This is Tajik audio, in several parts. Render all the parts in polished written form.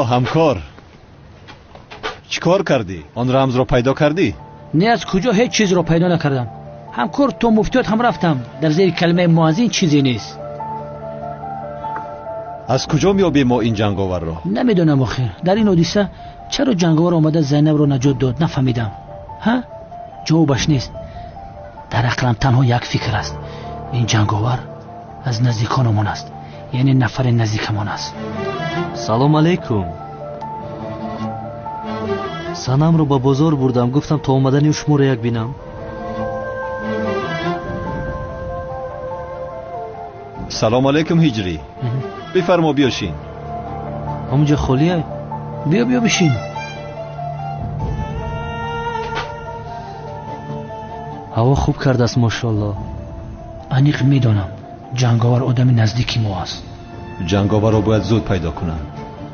Ҳамкор, чӣ кор кардӣ? Он рамзро пайдо кардӣ? Не, аз куҷо ҳеҷ чизро пайдо накардам. Ҳамкор, то муфтиёт ҳам рафтам. Дар зери калимаи муаззин чизе нест. Аз куҷо меёбем мо ин ҷанговарро? Намедонам охир. Дар ин ҳодиса чаро ҷанговар омада Зайнабро наҷот дод, нафаҳмидам. Ҳа? Ҷавобаш нест. Дар ақлам танҳо як фикр аст. Ин ҷанговар аз наздикономон аст, яъне нафари наздикамон аст. Салом алейкум. Санамро ба бозор бурдам, гуфтам то омадани шуморо як бинам. Салом алейкум, Ҳиҷрӣ. Бифармо, биёшин. Ҳамунҷа холия? Биё, биё бишин. Ҳаво хуб кардааст, мошоалло. Аниқ медонам, ҷанговар одами наздики мо аст. Ҷанговарро бояд зуд пайдо кунам.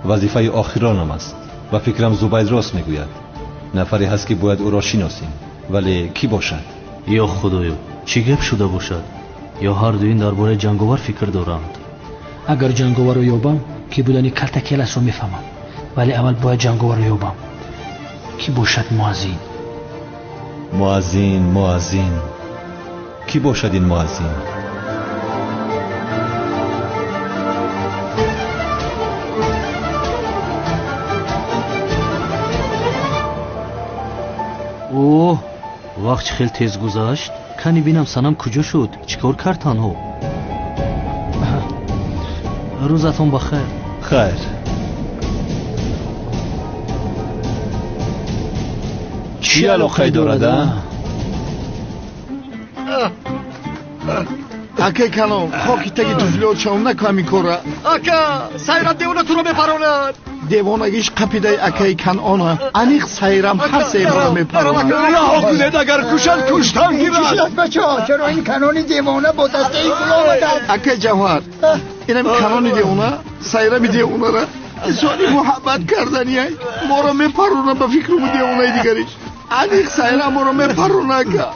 Вазифаи охиронам аст. Ба фикрам Зубайд рост мегӯяд. Нафаре ҳаст, ки бояд ӯро шиносем. Вале кӣ бошад? Ё худоё, чӣ гап шуда бошад? Ё ҳар ду ин дар бораи ҷанговар фикр доранд? Агар ҷанговарро ёбам, ки будани калтакеласро мефаҳмам. Вале аввал бояд ҷанговарро ёбам. Кӣ бошад муаззин? Муаззин, муаззин. Кӣ бошад ин муаззин? Оҳ, вақт хел тез гузашт. Кани бинам Санам куҷо шуд? Чӣ кор кард танҳо? Рӯзатон ба хайр. Хайр. Чӣ алоқае дорад, а? Акай калон, хоки таги туфлиот шавам, накунам ин корра. Ака, Сайрам девона туро мепаронад. Девонагиш қапидаи акаи Канъона. Аниқ Сайрам ҳар себро мепаронад. Раҳо кунед, агар кушад, куштан гирад. Чӣ шуд, бачаҳо? Чаро ин Канони девона бо дастаи гул омадааст? Акаи Ҷавҳар, инам Канони девона, Сайрами девонара инсони муҳаббат карданияй моро мепаронад ба фикруму девонаи дигариш. Аниқ Сайрам моро мепарона, ака.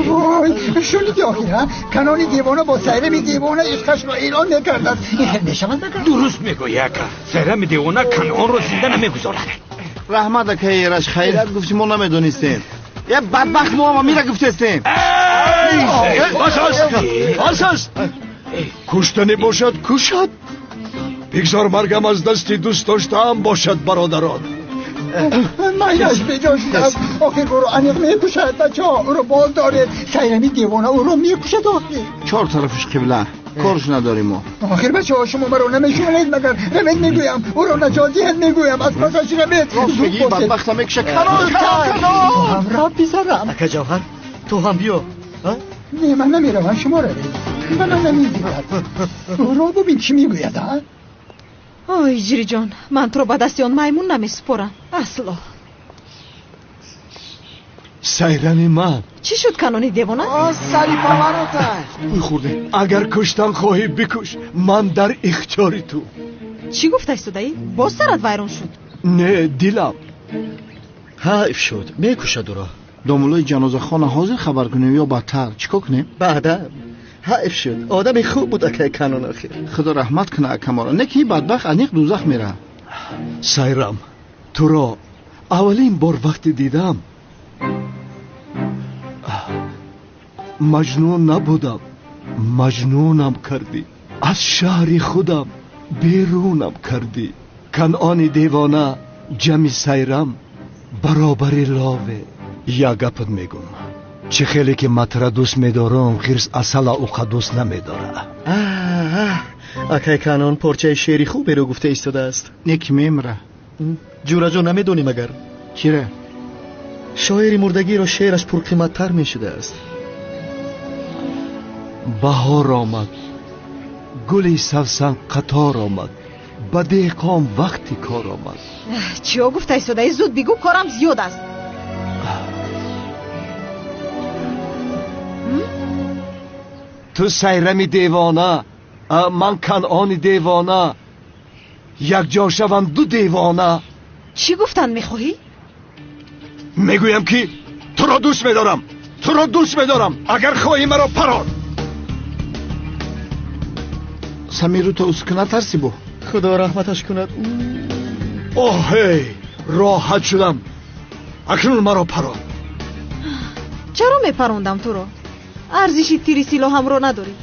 Вой, шуниди охир, ҳа? Канони девона бо Сайрами девона ишқашро эълон мекардааст. Ин хел мешавад магар? Дуруст мегӯӣ, ака. Сайрами девона Канонро зинда намегузорад. Раҳмат, акаи Эраш, хайрат гуфти, мо намедонистем. Е бадбахт, мо ама мира гуфтестем. Бас аст, бас аст. Куштанӣ бошад, кушад. Бигзор маргам аз дасти дӯст доштаам бошад, бародарон. Майнаш беҷо шудам. Охир ӯро аниқ мекушад, бачаҳо. Ӯро боз доред. Сайрами девона ӯро мекушад охир. Чор тарафаш қибла. Корш надорем мо. Охир бачаҳо, шумо маро намешунавед магар? Равед мегӯям, ӯро наҷот диҳед мегӯям, аз пасаш равед. Рост мегӣ, бадбахта мекуша. Канон, канон, канон. Ту ҳам рав, писарам. Ака Ҷавҳар, ту ҳам биё. Не, ман намеравам, шумо равед. Ба ман намедиҳад. Ӯро бубин чӣ мегӯяд, а? Ой, Ҳиҷриҷон, ман туро ба дасти он маймун намесупорам. Асло. Сайрами ман. Чӣ шуд, Канони девона? Сари павароташ. Ӯй хӯрде. Агар куштан хоҳӣ, бикуш. Ман дар ихтиёри ту. Чӣ гуфта истодаӣ? Боз сарат вайрон шуд? Не, дилам. Ҳайф шуд, мекушад ӯро. Домулои ҷанозахона ҳозир хабар кунем ё баъдтар? Чӣ кор кунем? Баъдан. Ҳайф шуд, одами хуб буд акаи Канон охир. Худо раҳмат кунад акаморо. Не ки бадбахт аниқ дӯзах меравад. Сайрам, туро аввалин бор вақте дидам, маҷнун набудам, маҷнунам кардӣ. Аз шаҳри худам берунам кардӣ. Канъони девона ҷамъи Сайрам баробари лове. Як гапат мегӯм. Чӣ хеле ки матра дӯст медорам, ғирс асала уқа дӯст намедора. Акай Канон порчаи шеъри хуберо гуфта истодааст. Не ки мемра. Ҷураҷон, намедонӣ магар? Чира? Шоири мурдагиро шеъраш пурқиматтар мешудааст. Баҳор омад, гули савсан қатор омад, ба деҳқон вақти кор омад. Чиё гуфта истодаӣ? Зуд бигӯ, корам зиёд аст. Ту Сайрами девона, ман Канъони девона, якҷо шаванд ду девона. Чӣ гуфтан мехоҳӣ? Мегӯям ки туро дӯст медорам, туро дӯст медорам. Агар хоҳӣ маро парон. Самиру то уск натарсӣ бо? Худо раҳматаш кунад. Оҳ, роҳат шудам. Акнун маро парон. Чаро мепарондам туро? Арзиши тири силоҳамро надорӣ.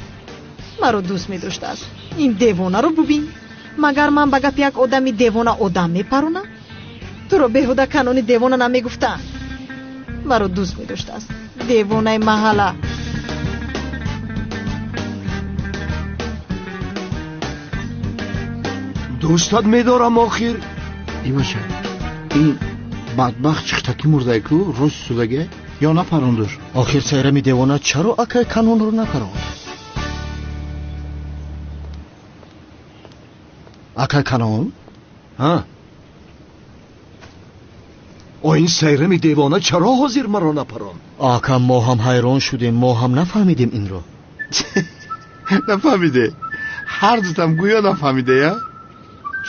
Маро дӯст медоштааст. Ин девонаро бубин. Магар ман ба гапи як одами девона одам мепаронам? Туро беҳуда Канони девона намегуфтаанд. Маро дӯст медоштааст. Девонаи маҳалла. Дӯстат медорам охир. Ибаша, ин бадбахт чихтаки мурдае ку рост судаге ё напарондуш? Охир Сайрами девона чаро акай Канонро напаронд? Акай Канон? Ҳа? О, ин Сайрами девона чаро ҳозир маро напаронд? Ака, мо ҳам ҳайрон шудем, мо ҳам нафаҳмидем инро. Нафаҳмиде? Ҳар дутам гӯё нафаҳмиде, я?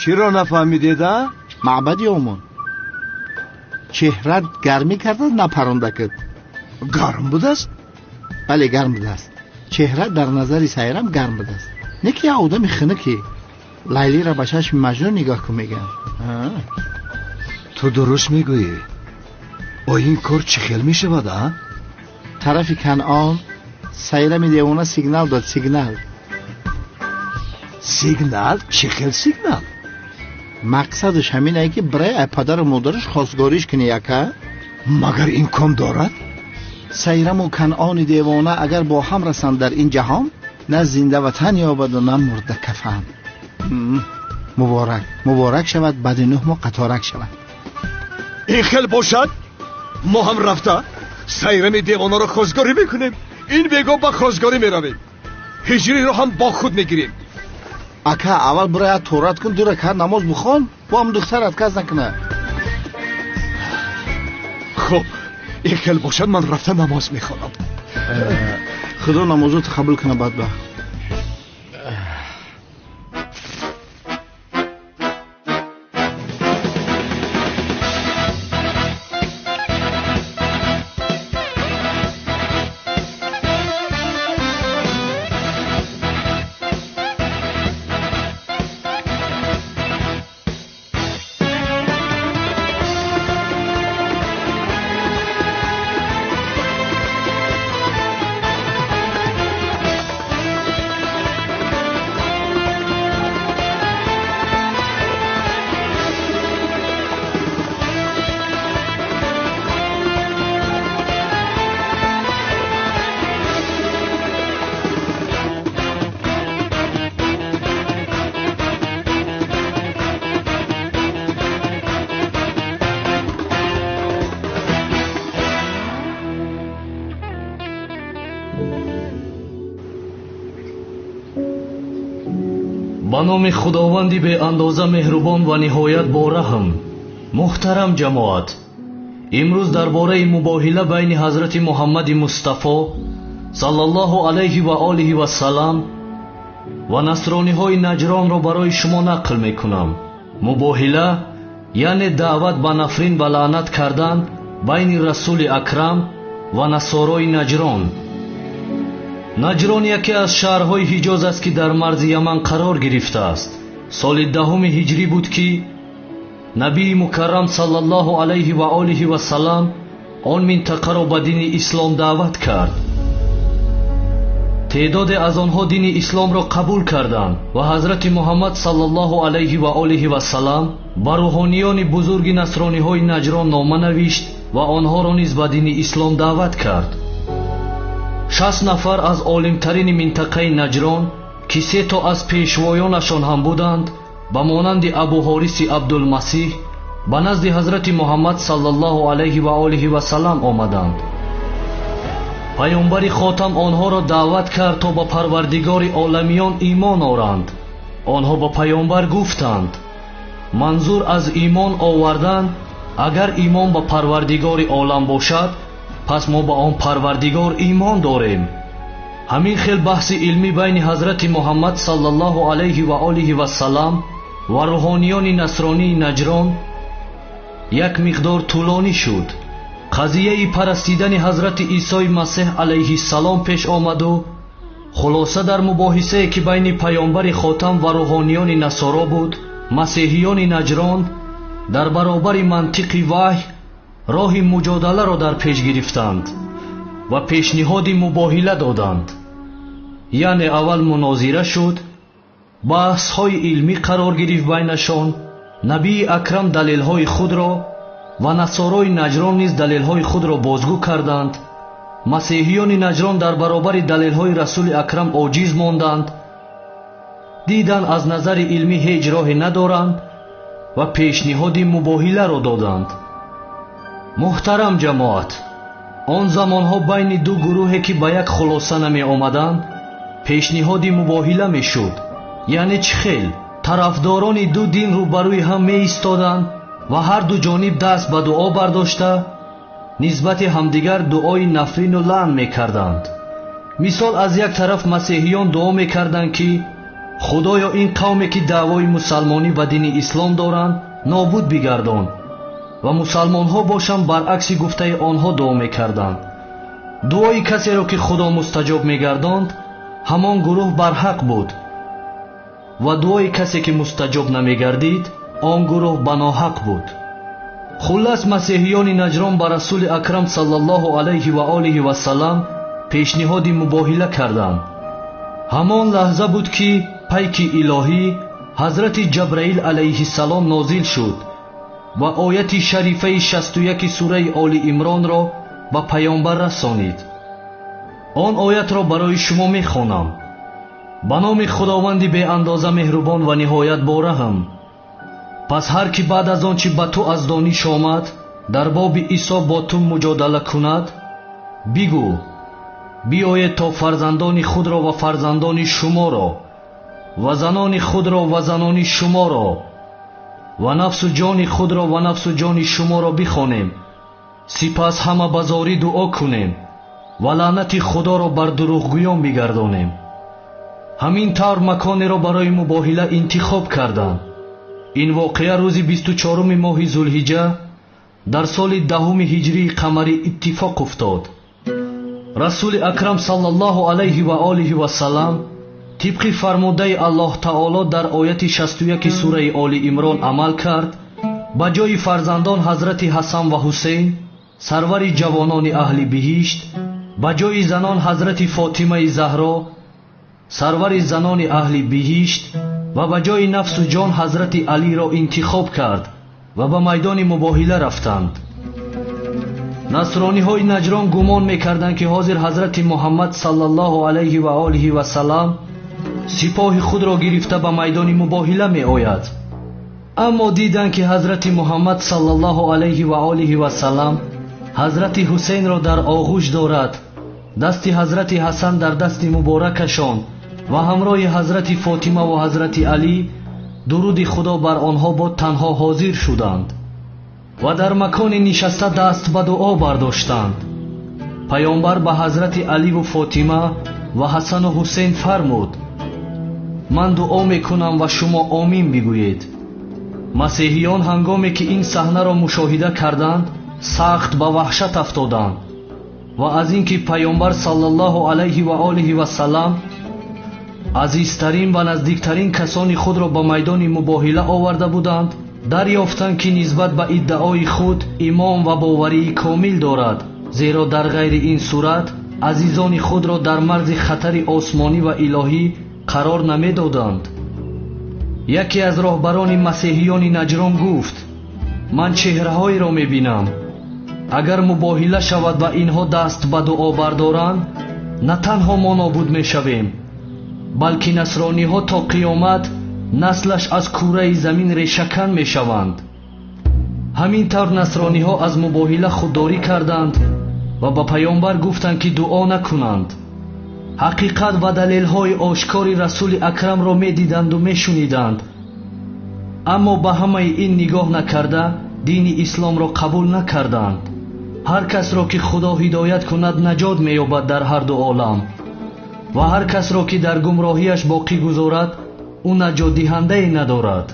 Чиро нафаҳмидед, а? Маъбади омон. Чеҳрат гармӣ карда напаронда кид. Гарм будааст? Бале, гарм будааст. Чеҳрат дар назари Сайрам гарм будааст. Не ки як одами хунуке. Лайлиро ба чашми Маҷнун нигоҳ кун мегӯям. Ту дуруст мегӯӣ. О, ин кор чӣ хел мешавад, а? Тарафи Канъон Сайрами девона сигнал дод, сигнал. Сигнал? Чӣ хел сигнал? Мақсадаш ҳаминае ки бирай ай падару модараш хостгориш кунӣ, яка. Магар имкон дорад? Сайраму Канъони девона агар бо ҳам расанд дар ин ҷаҳон, на зинда ватан ёбаду на мурда кафан. Муборак, муборак шавад, баъди 9 моҳ қаторак шавад. Ин хел бошад, мо ҳам рафта Сайрами девонаро хостгорӣ мекунем. Ин бего ба хостгорӣ меравем. Ҳиҷриро ҳам бо худ мегирем. Ака, аввал бирая торат кун, ду ракат намоз бихон, бо ҳам духтарат каз накуна. Хуб, ин хел бошад, ман рафта намоз мехонам. Худо намозото қабул куна, бадбахт. Ба номи Худованди беандоза меҳрубон ва ниҳоят бораҳм. Муҳтарам ҷамоат, имрӯз дар бораи мубоҳила байни ҳазрати Муҳаммади Мустафо саллаллоҳу алайҳи ва олиҳи вассалам ва насрониҳои Наҷронро барои шумо нақл мекунам. Мубоҳила яъне даъват ба нафрин ва лаънат кардан байни Расули Акрам ва насорои Наҷрон. Наҷрон яке аз шаҳрҳои Ҳиҷоз аст, ки дар марзи Яман қарор гирифтааст. Соли 10 ҳиҷрӣ буд, ки набии мукаррам саллаллоҳу алайҳи ва олиҳи вассалам он минтақаро ба дини ислом даъват кард. Теъдоде аз онҳо дини исломро қабул карданд ва ҳазрати Муҳаммад саллаллоҳу алайҳи ва олиҳи вассалам ба рӯҳониёни бузурги насрониҳои Наҷрон нома навишт ва онҳоро низ ба дини ислом даъват кард. 60 нафар аз олимтарини минтақаи Наҷрон, ки 3 то аз пешвоёнашон ҳам буданд, ба монанди Абу Ҳориси Абдулмасиҳ ба назди ҳазрати Муҳаммад саллаллоҳу алайҳи ва олиҳи вассалам омаданд. Паёмбари хотам онҳоро даъват кард то ба Парвардигори оламиён имон оранд. Онҳо ба паёмбар гуфтанд: манзур аз имон овардан, агар имон ба Парвардигори олам бошад, пас мо ба он Парвардигор имон дорем. Ҳамин хел баҳси илмӣ байни ҳазрати Муҳаммад саллаллоҳу алайҳи ва олиҳи вассалам ва рӯҳониёни насронии Наҷрон як миқдор тӯлонӣ шуд. Қазияи парастидани ҳазрати Исои Масеҳ алайҳиссалом пеш омаду хулоса дар мубоҳисае ки байни паёмбари хотам ва рӯҳониёни насоро буд, масеҳиёни Наҷрон Дар баробари мантиқи ваҳй роҳи муҷодаларо дар пеш гирифтанд ва пешниҳоди мубоҳила доданд. Яъне аввал мунозира шуд, баҳсҳои илмӣ қарор гирифт байнашон. Набии Акрам далелҳои худро ва насорои Наҷрон низ далелҳои худро бозгӯ карданд. Масеҳиёни Наҷрон дар баробари далелҳои Расули Акрам оҷиз монданд. Диданд аз назари илмӣ ҳеҷ роҳе надоранд ва пешниҳоди мубоҳиларо доданд. Муҳтарам ҷамоат, он замонҳо байни ду гурӯҳе ки ба як хулоса намеомаданд, пешниҳоди мубоҳила мешуд. Яъне чӣ хел? Тарафдорони ду дин рӯбарӯи ҳам меистоданд ва ҳар ду ҷониб даст ба дуо бардошта нисбати ҳамдигар дуои нафрину лаън мекарданд. Мисол, аз як тараф масеҳиён дуо мекарданд, ки худоё, ин қавме ки даъвои мусалмонӣ ва дини ислом доранд, нобуд бигардон, ва мусалмонҳо бошанд баръакси гуфтаи онҳо дуо мекарданд. Дуои касеро ки Худо мустаҷоб мегардонд, ҳамон гурӯҳ барҳақ буд, ва дуои касе ки мустаҷоб намегардид, он гурӯҳ ба ноҳақ буд. Хуллас, масеҳиёни Наҷрон ба Расули Акрам саллаллоҳу алайҳи ва олиҳи вассалам пешниҳоди мубоҳила карданд. Ҳамон лаҳза буд, ки пайки илоҳӣ ҳазрати Ҷабраил алайҳиссалом нозил шуд ва ояти шарифаи 61 сураи Оли Имронро ба паёмбар расонид. Он оятро барои шумо мехонам. Ба номи Худованди беандоза меҳрубон ва ниҳоят бораҳм. Пас ҳар ки баъд аз он чи ба ту аз дониш омад, дар боби Исо бо ту муҷодала кунад, бигӯ: биёед то фарзандони худро ва фарзандони шуморо ва занони худро ва занони шуморо ва нафсу ҷони худро ва нафсу ҷони шуморо бихонем. Сипас ҳама ба зорӣ дуо кунем ва лаънати Худоро бар дурӯғгӯён бигардонем. Ҳамин тавр маконеро барои мубоҳила интихоб карданд. Ин воқеа рӯзи 24 моҳи Зулҳиҷа дар соли 10 ҳиҷрии қамарӣ иттифоқ уфтод. Расули Акрам саллаллоҳу алайҳи ва олиҳи вассалам тибқи фармудаи Аллоҳ таоло дар ояти 61 сураи Оли Имрон амал кард. Ба ҷои фарзандон ҳазрати Ҳасан ва Ҳусейн, сарвари ҷавонони аҳли биҳишт, ба ҷои занон ҳазрати Фотимаи Заҳро, сарвари занони аҳли биҳишт, ва ба ҷои нафсу ҷон ҳазрати Алиро интихоб кард ва ба майдони мубоҳила рафтанд. Насрониҳои Наҷрон гумон мекарданд, ки ҳозир ҳазрати Муҳаммад саллаллоҳу алайҳи ва олиҳи вассалам сипоҳи худро гирифта ба майдони мубоҳила меояд. Аммо диданд, ки ҳазрати Муҳаммад саллаллоҳу алайҳи ва олиҳи вассалам ҳазрати Ҳусейнро дар оғӯш дорад, дасти ҳазрати Ҳасан дар дасти муборакашон ва ҳамроҳи ҳазрати Фотима ва ҳазрати Алӣ, дуруди Худо бар онҳо бод, танҳо ҳозир шуданд ва дар макони нишаста даст ба дуо бардоштанд. Паёмбар ба ҳазрати Аливу Фотима ва Ҳасану Ҳусейн фармуд: ман дуо мекунам ва шумо омин бигӯед. Масеҳиён ҳангоме ки ин саҳнаро мушоҳида карданд, сахт ба ваҳшат афтоданд ва аз ин ки паёмбар саллаллоҳу алайҳи ва олиҳи вассалам азизтарин ва наздиктарин касони худро ба майдони мубоҳила оварда буданд, дарёфтанд, ки нисбат ба иддаои худ имон ва боварии комил дорад, зеро дар ғайри ин сурат азизони худро дар марзи хатари осмонӣ ва илоҳӣ қарор намедоданд. Яке аз роҳбарони масеҳиёни Наҷрон гуфт: ман чеҳраҳоеро мебинам, агар мубоҳила шавад ва инҳо даст ба дуо бардоранд, на танҳо мо нобуд мешавем, балки насрониҳо то қиёмат наслаш аз кураи замин решакан мешаванд. Ҳамин тавр насрониҳо аз мубоҳила худдорӣ карданд ва ба паёмбар гуфтанд, ки дуо накунанд. Ҳақиқат ва далелҳои ошкори Расули Акрамро медиданду мешуниданд, аммо ба ҳамаи ин нигоҳ накарда дини исломро қабул накарданд. Ҳар касро ки Худо ҳидоят кунад, наҷот меёбад дар ҳар ду олам, ва ҳар касро ки дар гумроҳиаш боқӣ гузорад, ӯ наҷотдиҳандае надорад.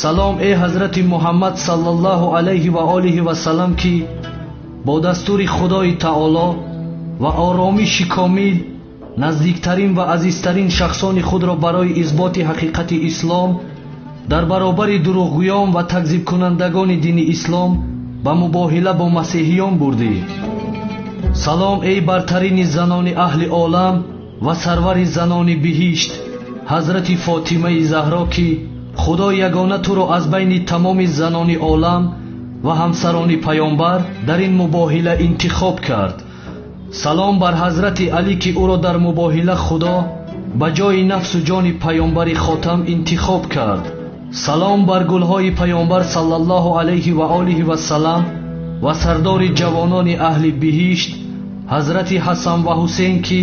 Салом эй ҳазрати Муҳаммад саллаллоҳу алайҳи ва олиҳи вассалам, ки бо дастури Худои таоло ва оромиши комил наздиктарин ва азизтарин шахсони худро барои исботи ҳақиқати ислом Дар баробари дурӯғгӯён ва такзибкунандагони дини ислом ба мубоҳила бо масеҳиён бурдӣ. Салом эй бартарини занони аҳли олам ва сарвари занони биҳишт, ҳазрати Фотимаи Заҳро, ки Худо ягона туро аз байни тамоми занони олам ва ҳамсарони паёмбар дар ин мубоҳила интихоб кард. Салом бар ҳазрати Алӣ, ки ӯро дар мубоҳила Худо ба ҷои нафсу ҷони паёмбари хотам интихоб кард. Салом бар гулҳои паёмбар саллаллоҳу алайҳи ва олиҳи вассалам ва сардори ҷавонони аҳли биҳишт ҳазрати Ҳасан ва Ҳусейн, ки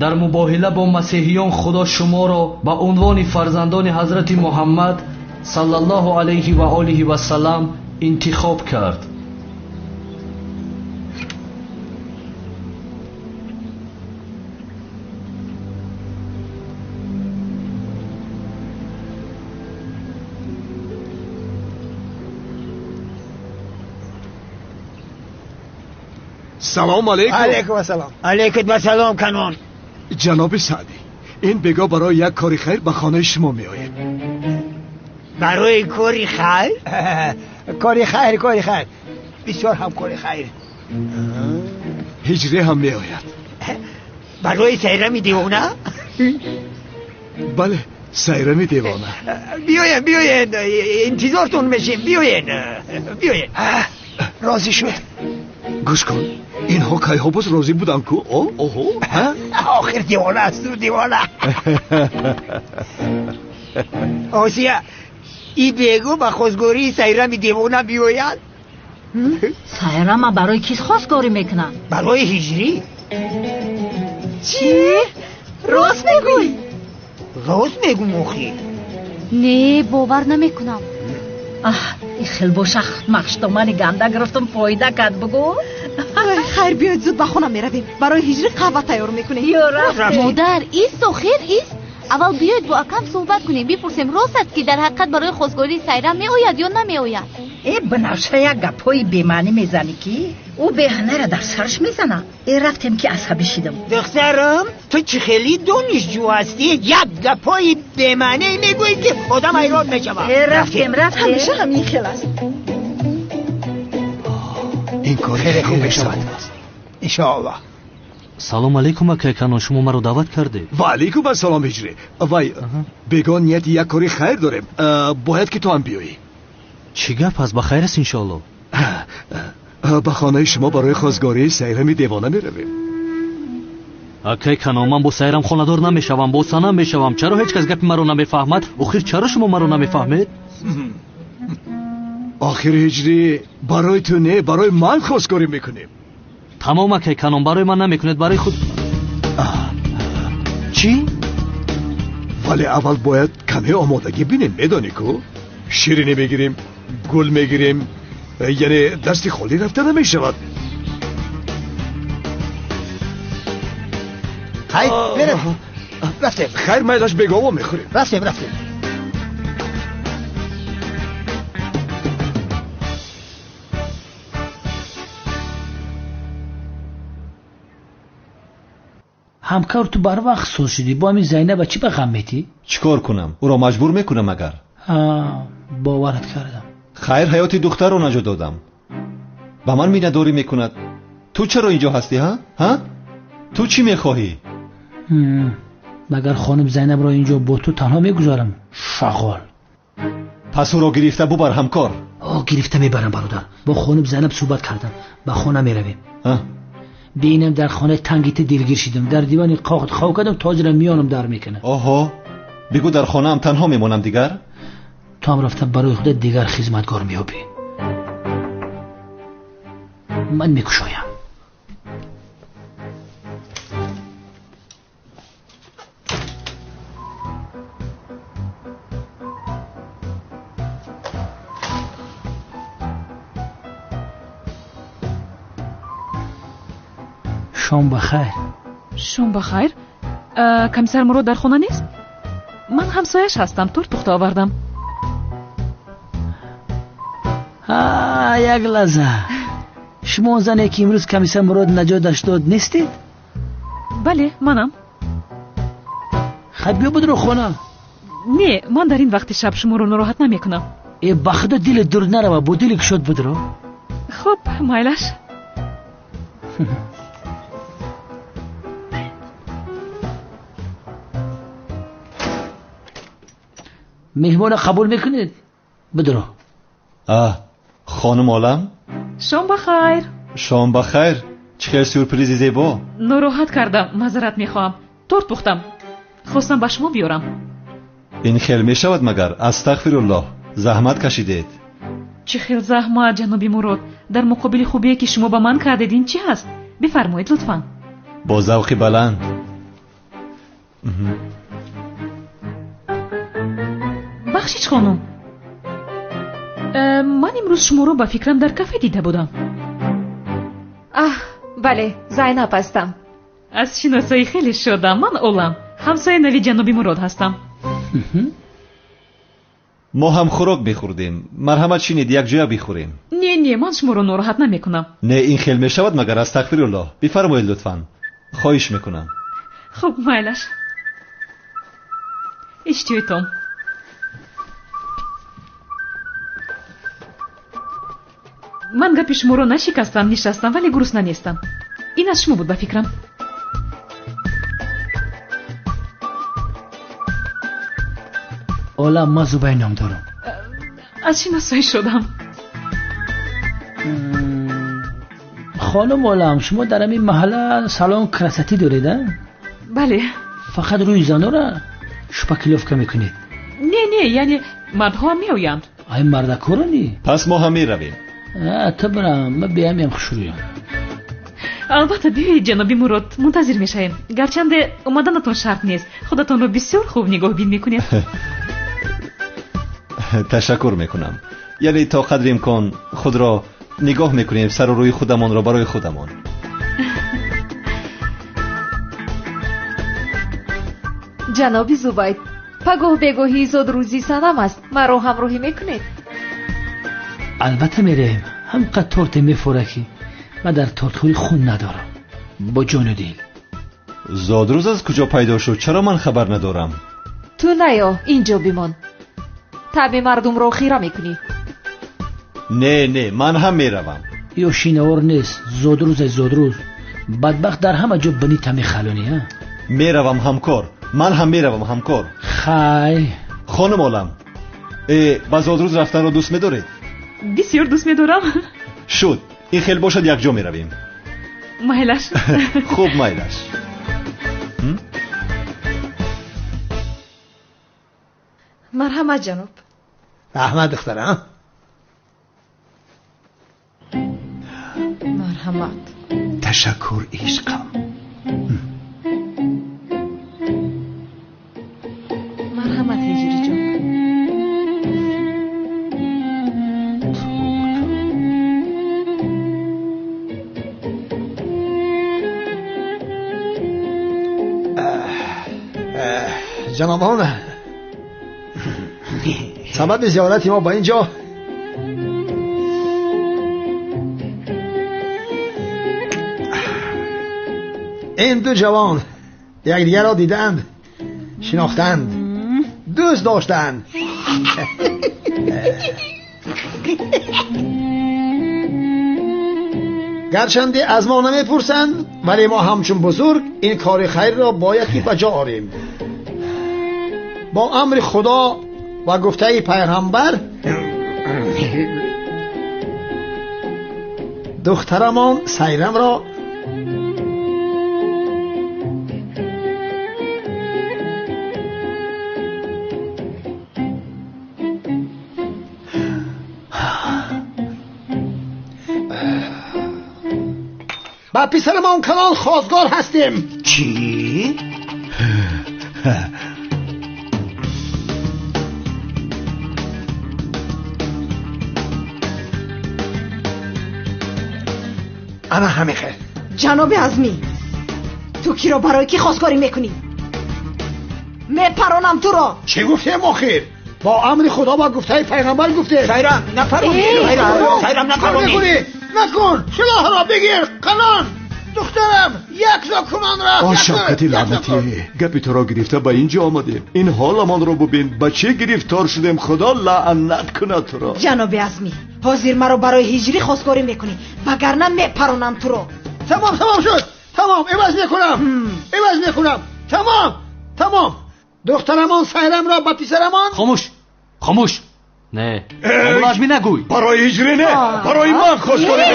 дар мубоҳила бо масеҳиён Худо шуморо ба унвони фарзандони ҳазрати Муҳаммад саллаллоҳу алайҳи ва олиҳи вассалам интихоб кард. Салом алейкум. Алейкум ассалом. Алейкум ассалом, Канон. Ҷаноби Саъдӣ, ин бего барои як кори хайр ба хонаи шумо меояд. Барои кори хайр? Кори хайр, кори хайр. Бисёр ҳам кори хайр. Ҳиҷрӣ ҳам меояд. Барои сайрами девона? Бале, сайрами девона. Биёен, биёен, интизортон мешем. Биёен, биёен. Розӣ шуд. Гӯш кун, инҳо кайҳо боз розӣ буданд ку? Оҳо, охир девона аст, девона. Осия, и бегу ба хостгории сайрами девона биёяд? Сайрама барои кис хостгорӣ мекунад? Барои ҳиҷрӣ. Чӣ? Рост мегӯӣ? Рост мегӯм охир. Не, бовар намекунам. Аҳ, хел боша, махштомани ганда гирифтам, фоида кард, бугӯ. Хайр, биёед зуд ба хона меравем. Барои ҳиҷрӣ қаҳва тайёр мекунем. Модар, ист, охир ист. Аввал биёед бо акам суҳбат кунем, бипурсем рост аст, ки дар ҳақиқат барои хостгории Сайрам меояд ё намеояд. Э, Банафша, як гапҳои бемаънӣ мезанӣ, ки ӯ беҳанара дар сараш мезана. Э, рафтем, ки асабӣ шидам. Духтарам, ту чӣ хеле донишҷӯ ҳастӣ, як гапҳои бемаънӣ мегӯӣ, ки одам ҳайрон мешавад. Э, рафтем, рафтем. Ҳамеша ҳамин хел аст. Ин кор хеле хуб мешавад, иншоаллоҳ. Салом алейкум, акай Канон, шумо маро даъват кардед. Ва алейкум ассалом, ҳиҷрӣ. Вай, бего нияти як кори хайр дорем, бояд ки ту ҳам биёӣ. Чӣ гап аст? Ба хайр аст, иншоаллоҳ. Ба хонаи шумо барои хостгории сайрами девона меравем. Акай Канон, ман бо сайрам хонадор намешавам, бо санам мешавам. Чаро ҳеҷ кас гапи маро намефаҳмад? Охир чаро шумо маро намефаҳмед? Охир ҳиҷрӣ, барои ту не, барои ман хостгорӣ мекунем. Тамом, акай Канон, барои ман намекунед, барои худ. Чӣ? Вале аввал бояд каме омодагӣ бинем, медонӣ ку? Ширинӣ мегирем, гул мегирем, яъне дасти холӣ рафта намешавад. Хайр, мерем. Рафтем. Хайр, майлаш бегово мехӯрем. Рафтем, рафтем. Ҳамкор, ту барвақт соз шудӣ. Бо ҳамин Зайнаба чӣ ба ғам метӣ? Чӣ кор кунам? Ӯро маҷбур мекунам агар. Боварат кардам. Хайр, ҳаёти духтарро наҷот додам. Ба ман миннатдорӣ мекунад. Ту чаро инҷо ҳастӣ, ҳа? Ҳа? Ту чӣ мехоҳӣ? Магар хоним Зайнабро инҷо бо ту танҳо мегузорам? Шағол. Пас ӯро гирифта бубар, ҳамкор. Гирифта мебарам, бародар. Бо хоним Зайнаб суҳбат кардам. Ба хона меравем. Бинам дар хонаи танги ту дилгир шидам. Дар дивани қоғд хоб кардам, тоҷира миёнам дар мекунад. Оҳо, бигӯ дар хонаам танҳо мемонам дигар? Ту ҳам рафта барои худат дигар хизматгор меёбӣ. Ман мекушоям. Шом ба хайр. Шом ба хайр. Комиссар Мурод дар хона нест? Ман ҳамсояш ҳастам, торт пухта овардам. Як лаҳза. Шумо он зане, ки имрӯз комиссар Мурод наҷоташ дод, нестед? Бале, манам. Хай, биё будро хона. Не, ман дар ин вақти шаб шуморо нороҳат намекунам. Э, ба худо дили дур нарава, бо дили кушод будро. Хуб, майлаш. Меҳмона қабул мекунед? Бидро. А, хонум Олам? Шом ба хайр. Шом ба хайр. Чӣ хел сюрпризи зебо. Нороҳат кардам, маъзарат мехоҳам. Торт пухтам. Хостам ба шумо биёрам. Ин хел мешавад магар? Астағфируллоҳ. Заҳмат кашидед. Чӣ хел заҳмат, ҷаноби Мурод? Дар муқобили хубие ки шумо ба ман кардед, ин чӣ ҳаст? Бифармоед, лутфан. Бо завқи баланд. Бахшиш, хонум. Ман имрӯз шуморо ба фикрам дар кафе дида будам. Аҳ, бале, Зайнаб ҳастам. Аз шиносоӣ хеле шодам. Ман Олам, ҳамсояи нави ҷаноби Мурод ҳастам. Мо ҳам хӯрок мехӯрдем. Марҳамат шинед, якҷоя бихӯрем. Не, не, ман шуморо нороҳат намекунам. Не, ин хел мешавад магар? Астағфируллоҳ. Бифармоед, лутфан. Хоҳиш мекунам. Хуб, майлаш. Иштиҳоитон. Ман гапи шуморо нашикастам, нишастам, вале гурусна нестам. Ин аз шумо буд ба фикрам. Олам, ман Зубайр ном дорам. Аз шиносоӣ шудам. Хонум Олам, шумо дар ҳамин маҳалла салон красотӣ доред, а? Бале. Фақат рӯи занора шпаклёвка мекунед? Не, не, яъне мардҳо ҳам меоянд. Ай мардакорони? Пас мо ҳам меравем. Та бирам, ман беҳамиам хушрӯям. Албатта, биёед, ҷаноби Мурод, мунтазир мешавем. Гарчанде омаданатон шарт нест, худатонро бисёр хуб нигоҳбин мекунед. Ташаккур мекунам. Яъне то қадри имкон худро нигоҳ мекунем, сару рӯи худамонро барои худамон. Ҷаноби Зубайд, пагоҳ бегоҳии зодрӯзи санам аст. Маро ҳамроҳӣ мекунед? Албатта меравем. Ҳамқадр торте мефора ки ман дар тортхӯрӣ хун надорам. Бо ҷону дил. Зодрӯз аз куҷо пайдо шуд? Чаро ман хабар надорам? Ту наё, инҷо бимон. Таби мардумро хира мекунӣ. Не, не, ман ҳам меравам. Ё шиновор нест. Зодрӯз аз зодрӯз. Бадбахт дар ҳама ҷо бинита мехалонӣ, а? Меравам, ҳамкор. Ман ҳам меравам, ҳамкор. Хай. Хонум Олам, ба зодрӯз рафтанро дӯст медоред? Бисёр дӯст медорам. Шуд. Ин хел бошад, якҷо меравем. Майлаш. Хуб, майлаш. Марҳамат, ҷаноб. Раҳмат, духтарам. Марҳамат. Ташаккур, ишқам. Марҳамат, ҳиҷриҷон. Ҷанобон, сабаби зиёрати мо ба ин ҷо ин ду ҷавон якдигарро дидаанд, шинохтанд, дӯст доштанд. Гарчанде аз мо намепурсанд, вале мо ҳамчун бузург ин кори хайрро бояд ки ба ҷо орем. Бо амри Худо ва гуфтаи пайғамбар духтарамон Сайрамро ба писарамон Канон хостгор ҳастем. Чӣ? Ана ҳамин хел. Ҷаноби Азмӣ, ту киро барои кӣ хостгорӣ мекунӣ? Мепаронам туро. Чӣ гуфтем охир? Бо амри Худо ва гуфтаи пайғамбар гуфтем. Сайрам, напаронӣ. Сайрам, напаронӣ. Накун, силоҳро бигир, Канон. Духтарам, як кунон рафт. О Шавкати лаънатӣ, гапи туро гирифта ба инҷо омадем. Ин ҳоламонро бубин, ба чӣ гирифтор шудем. Худо лаънат кунад туро. Ҷаноби Азмӣ, ҳозир маро барои ҳиҷрӣ хостгорӣ мекунӣ, вагарна мепаронам туро. Тамом, тамом шуд. Тамом, иваз мекунам. Иваз мекунам. Тамом, тамом. Духтарамон Сайрамро ба писарамон. Хомӯш, хомӯш. Не, Азмӣ нагӯй. Барои ҳиҷрӣ не, барои ман хостгорӣ.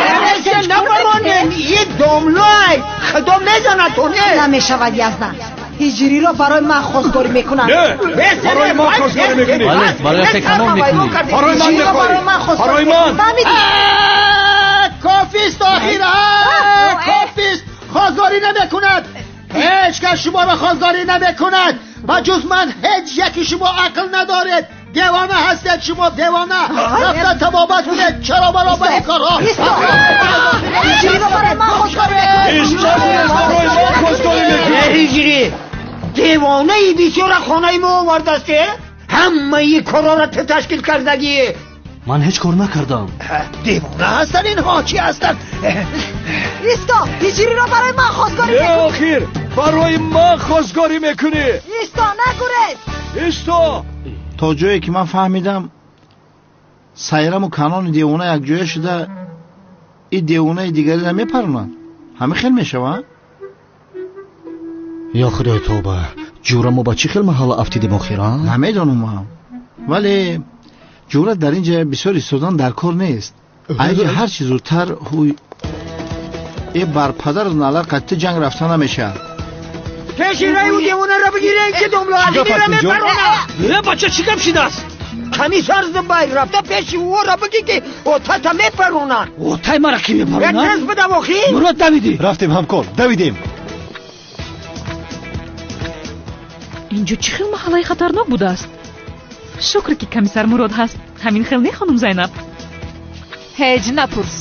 Напаронем, ин домлай. Худо медонад то не. Намешавад Яздан. Ҳиҷриро барои ман хостгорӣ мекунанд. Не, барои ман хостгорӣ мекунӣ. Бале, барои Канон мекунӣ. Барои ман мехоҳӣ. Барои ман. Кофист охир, кофист. Хостгорӣ намекунад. Ҳеҷ кас шуморо хостгорӣ намекунад ва ҷуз ман ҳеҷ яки шумо ақл надоред. Девона ҳастед шумо, девона. Рафта табобат кунед. Чаро маро ба ин корҳо? Ҳиҷриро барои ман хостгорӣ мекунӣ. Барои ман хостгорӣ мекунӣ. Ҳиҷрӣ, девонаи бисёра хонаи мо овардаст. Ҳамаи корҳоро ту ташкил кардагӣ. Ман ҳеҷ кор накардам. Девона ҳастанд инҳо, чӣ ҳастанд? Исто, ҳиҷриро барои ман хостгорӣ мекунӣ. Охир, барои ман хостгорӣ мекунӣ. Исто, нагурез. Исто. То ҷое ки ман фаҳмидам, Сайраму Канони девона якҷоя шуда ин девонаи дигареро мепаронанд. Ҳамин хел мешавад? Ё Худои тавба, ҷура мо ба чӣ хел маҳалла афтидем охир, а? Намедонам ман, вале ҷура дар ин ҷа бисёр истодан дар кор нест. Айҷа ҳар чӣ зудтар ҳуй э бар падару налар қатъи ҷанг рафта намешавад. Пеши раи девонаро бигирем ки домло Азмиро мепаронад. Э бача, чӣ гап шидааст? Комиссар Зубайр рафта пеши ӯро бигӣ ки отата мепаронад. Отай мара ки мепаронад? Як тез бидав охир. Мурод, давидӣ. Рафтем ҳамкор, давидем. Инҷо чӣ хел маҳаллаи хатарнок будааст? Шукр ки комиссар Мурод ҳаст. Ҳамин хел не, хонум Зайнаб? Ҳеҷ напурс.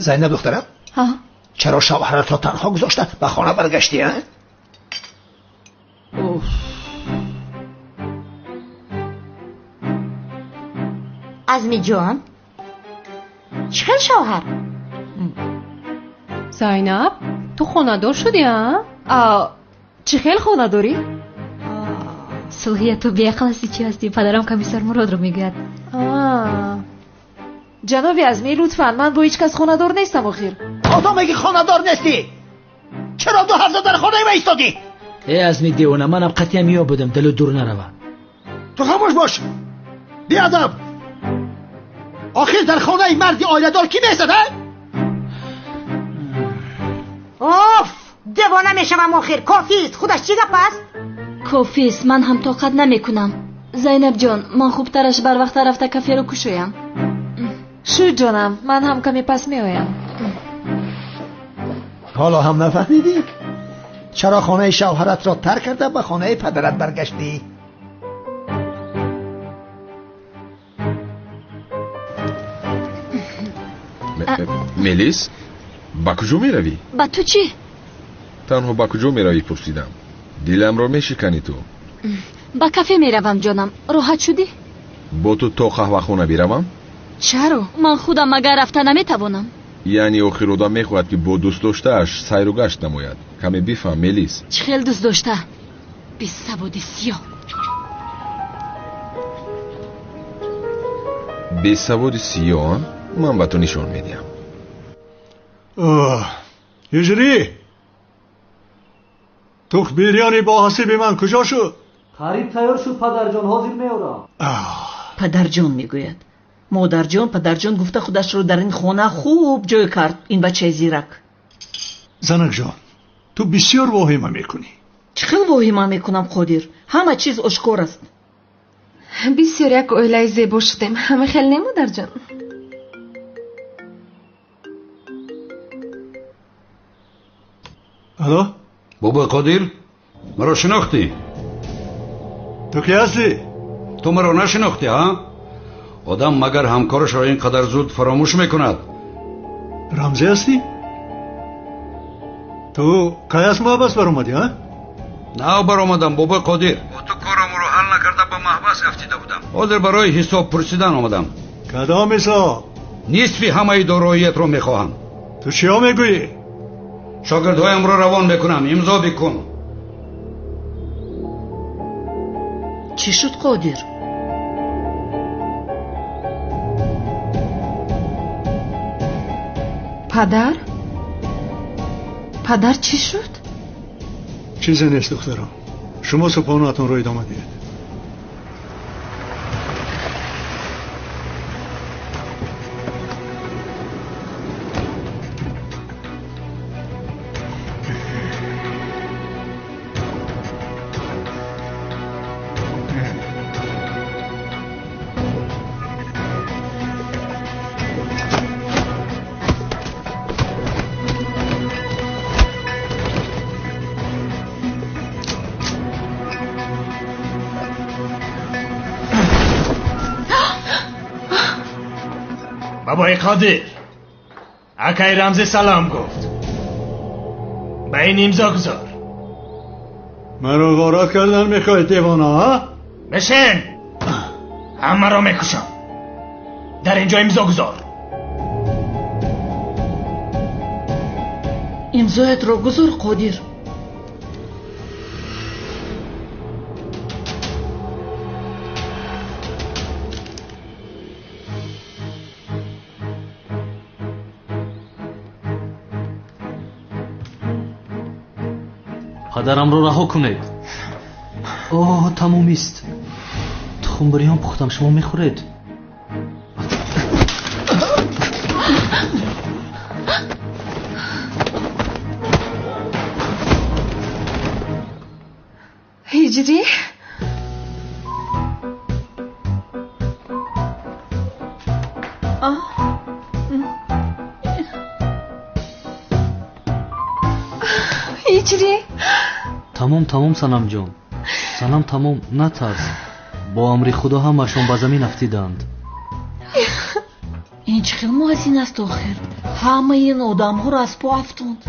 Зайнаб духтарам, чаро шавҳаратро танҳо гузошта ба хона баргаштӣ? Азмиҷон, чӣ хел шавҳар? Зайнаб, ту хонадор шудӣ, а? Чӣ хел хонадорӣ? Сулҳия, ту беақл ҳастӣ, чӣ ҳастӣ? Падарам комиссар Муродро мегӯяд. Ҷаноби Азмӣ, лутфан, ман бо ҳеҷ кас хонадор нестам охир. Одаме ки хонадор нестӣ, чаро 2 ҳафта дар хонаи ма истодӣ? Э Азмӣ девона, манам қатъиян меёбудам, дилу дур нарава. Ту хомӯш бош, беадаб. Охир дар хонаи марди оиладор кӣ меистад, а? Оф, девона мешавам охир. Кофист. Худаш чӣ гап аст? Кофист, ман ҳам тоқат намекунам. Зайнабҷон, ман хубтараш барвақта рафта каферо кушоям. Шуд ҷонам, ман ҳам каме пас меоям. Ҳоло ҳам нафаҳмидӣ? Чаро хонаи шавҳаратро тарк карда ба хонаи падарат баргаштӣ? Мелис, ба куҷо меравӣ? Ба ту чӣ? Танҳо ба куҷо меравӣ пурсидам. Диламро мешиканӣ ту. Ба кафе меравам ҷонам. Роҳат шудӣ? Бо ту то қаҳвахона биравам? Чаро? Ман худам магар рафта наметавонам. Яъне охир одам мехоҳад ки бо дӯстдоштааш сайру гашт намояд. Каме бифаҳм, Мелис. Чӣ хел дӯст дошта? Бесаводи сиёҳ. Бесаводи сиёҳ? Ман ба ту нишон медиҳам. Ҳиҷрӣ, тухм бирёни бо ҳасиби ман куҷо шуд? Қариб тайёр шуд падарҷон, ҳозир меорам. Падарҷон мегӯяд. Модарҷон, падарҷон гуфта худашро дар ин хона хуб ҷой кард, ин бачаи зирак. Занакҷон, ту бисёр воҳима мекунӣ. Чӣ хел воҳима мекунам, Қодир? Ҳама чиз ошкор аст. Бисёр як оилаи зебо шудем. Ҳама хел не, модарҷон? Алло? Бобои Қодир, маро шинохтӣ? Ту кӣ ҳастӣ? Ту маро нашинохтӣ, ҳа? Одам магар ҳамкорашро ин қадар зуд фаромӯш мекунад? Рамзӣ ҳастӣ? Ту кай аз маҳбас баромадӣ, ҳа? Нав баромадам, бобои Қодир. Бо ту корамро ҳал накарда ба маҳбас афтида будам. Ҳозир барои ҳисоб пурсидан омадам. Кадом ҳисоб? Нисфи ҳамаи дороиятро мехоҳам. Ту чиҳо мегӯӣ? Шогирдҳоямро равон мекунам, имзо бикун. Чӣ шуд, Қодир? Падар? Падар чӣ шуд? Чизе нест, духтарон. Шумо субҳонаатонро идома диҳед. Бобои Қодир, акай Рамзӣ салом гуфт. Ба ин имзо гузор. Маро ғорат кардан мехоҳӣ, девона, ҳа? Бишин! Ҳамаро мекушам. Дар инҷо имзо гузор. Имзоятро гузор, Қодир. Падарамро раҳо кунед. Оҳ, тамомист. Тухмбириён пухтам, шумо мехӯред? Ҳиҷрӣ? Ҳиҷрӣ? Тамом, тамом, Санамҷон. Санам, тамом, натарс. Бо амри Худо ҳамашон ба замин афтиданд. Ин чӣ хел муаззин аст охир? Ҳамаи ин одамҳоро аз по афтонд.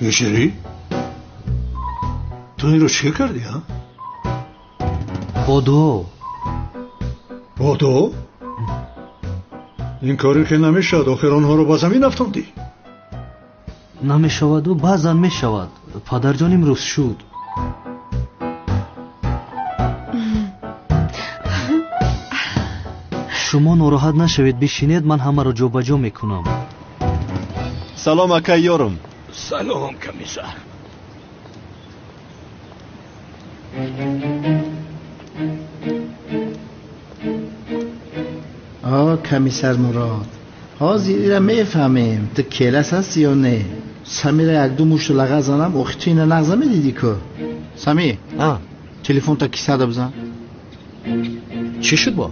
Ҳиҷрӣ? Ту инро чӣ кардӣ, ҳа? Бо дуо. Бо дуо? Ин коре ки намешавад, охир онҳоро ба замин афтондӣ. Намешаваду баъзан мешавад. Падарҷон имрӯз шуд. Шумо нороҳат нашавед, бишинед, ман ҳамаро ҷобаҷо мекунам. Салом, акай ёрум. Салом, комиссар. О, комиссар Мурод, ҳозир ира мефаҳмем, ту келас ҳастӣ ё не. Самира якду мушту лағаз занам, охи ту ина нағз намедидӣ ку? Самир, телефонта кисада бизан. Чӣ шуд бо?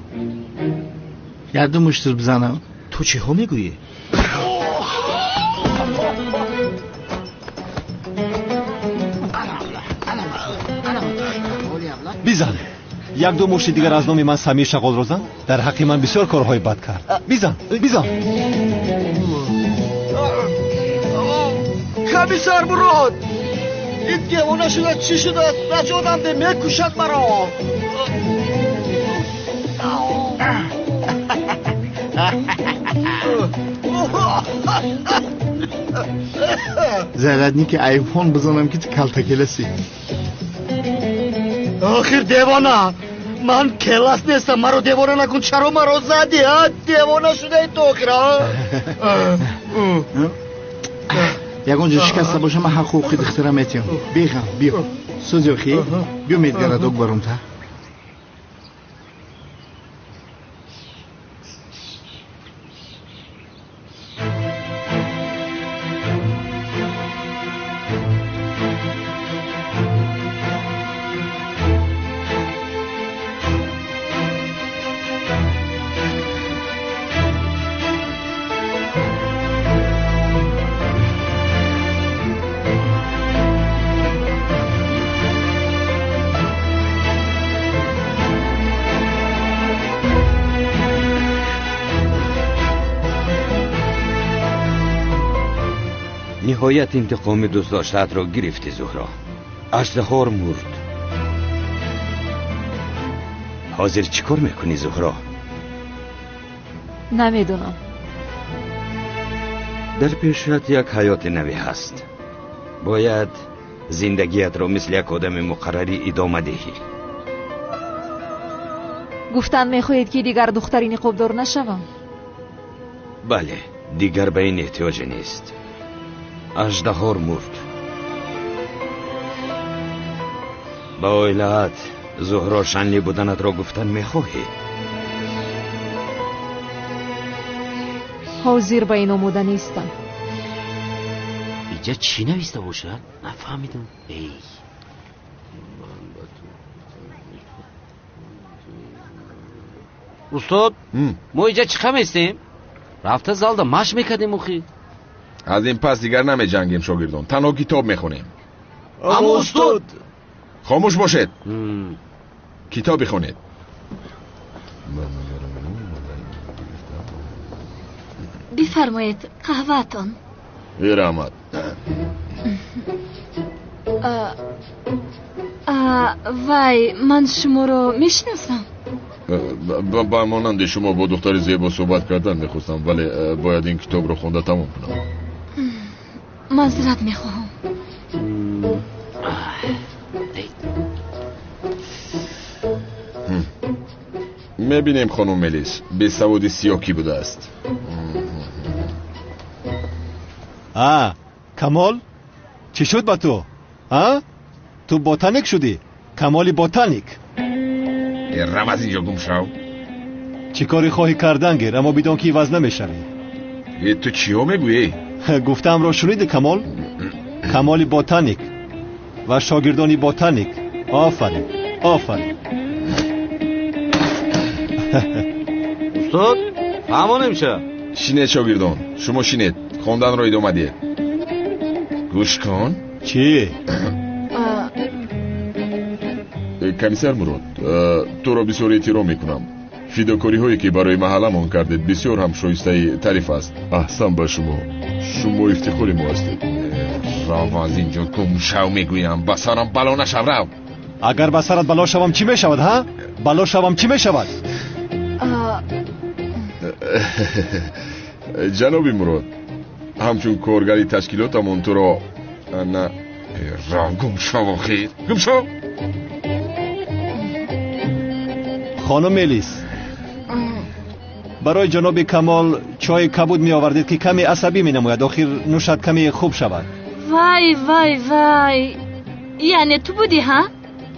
Якду мушту бизанам. Ту чиҳо мегӯӣ? Бизан. Якду мушти дигар аз номи ман Самир Шағолро зан. Дар ҳаққи ман бисёр корҳои бад кард. Бизан, бизан. Комиссар Мурод, ин девона шуда чӣ шудааст? Наҷотам де, мекушад маро. Зарядники айфон бизанам ки ту калта келаси. Охир девона, ман келас нестам, маро девона накун. Чаро маро задӣ, а? Девона шудаи ту охир, а? Ягон ҷо шикаста боша, ман ҳақ ҳуқуқи духтара метиҳам. Беғам, биё. Сӯзи охи, биё медгарадок баром та. Ниҳоят интиқоми дӯстдоштаатро гирифтӣ, Зуҳро. Аждаҳор мурд. Ҳозир чӣ кор мекунӣ, Зуҳро? Намедонам. Дар пешат як ҳаёти наве ҳаст. Бояд зиндагиятро мисли як одами муқаррарӣ идома диҳӣ. Гуфтан мехоҳед, ки дигар духтари ниқобдор нашавам? Бале, дигар ба ин эҳтиёҷе нест. Аждаҳор мурд. Ба оилаат Зуҳро Шанли буданатро гуфтан мехоҳӣ? Ҳозир ба ин омода нестам. Иҷа чӣ нависта бошад? Нафаҳмидам. Эй, устод, мо иҷа чӣ қаместем? Рафта залда машқ мекардем охи. Аз ин пас дигар намеҷангем, шогирдон. Танҳо китоб мехонем. Аммо устод, хомӯш бошед. Китоб бихонед. Бифармоед, қаҳваатон. Э, раҳмат. Вай, ман шуморо мешиносам. Ба монанди шумо бо духтари зебо суҳбат кардан мехостам, вале бояд ин китобро хонда тамом кунам. Маъзарат мехоҳам. Мебинем, хонум Мелис, бесаводи сиёҳ кӣ будааст. А, Камол, чӣ шуд ба ту? А? Ту ботаник шудӣ? Камоли ботаник. Рав аз инҷо, гум шав. Чӣ коре хоҳӣ кардан гир, аммо бидон ки иваз намешавӣ. Э, ту чиҳо мегӯӣ? Гуфтаамро шунидӣ, Камол? Камоли ботаник ва шогирдони ботаник. Офарин, офарин. Устод, фаҳмонем ша? Шинед, шогирдон, шумо шинед, хонданро идома диҳед. Гӯш кун. Чӣ? Комиссар Мурод, туро бисёр эҳтиром мекунам. Фидокориҳое ки барои маҳалламон кардед, бисёр ҳам шоистаи таъриф аст. Аҳсан ба шумо. Шумо ифтихори мо ҳастед. Рав аз инҷо, гум шав, мегӯям. Ба сарам бало нашав, рав. Агар ба сарат бало шавам, чӣ мешавад, ҳа? Бало шавам, чӣ мешавад? Ҷаноби Мурод, ҳамчун коргари ташкилотамон туро на, рав, гум шав, охир. Гум шав. Хонум Мелис, барои ҷаноби Камол чойи кабуд меовардед, ки каме асабӣ менамояд. Охир нӯшад, каме хуб шавад. Вай, вай, вай, яъне ту будӣ, ҳа?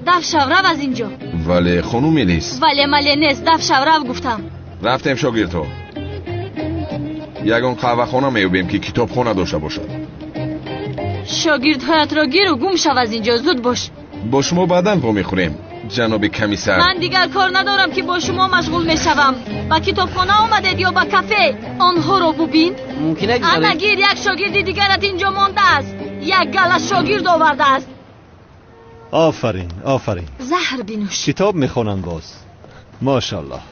Даф шав, рав аз инҷо. Вале, хонум Мелис. Вале мале нест, даф шав, рав гуфтам. Рафтем, шогирдҳо. Ягон қаҳвахона меёбем, ки китобхона дошта бошад. Шогирдҳоятро гиру гум шав аз инҷо, зуд бош. Бо шумо баъдан вомехӯрем, ҷаноби комиссар. Ман дигар кор надорам, ки бо шумо машғул мешавам. Ба китобхона омадед ё ба кафе? Онҳоро бубин. Мумкин ана гир, як шогирди дигарат инҷо мондааст. Як гала шогирд овардааст. Офарин, офарин. Заҳр бинӯш. Китоб мехонанд боз. Мошаллоҳ.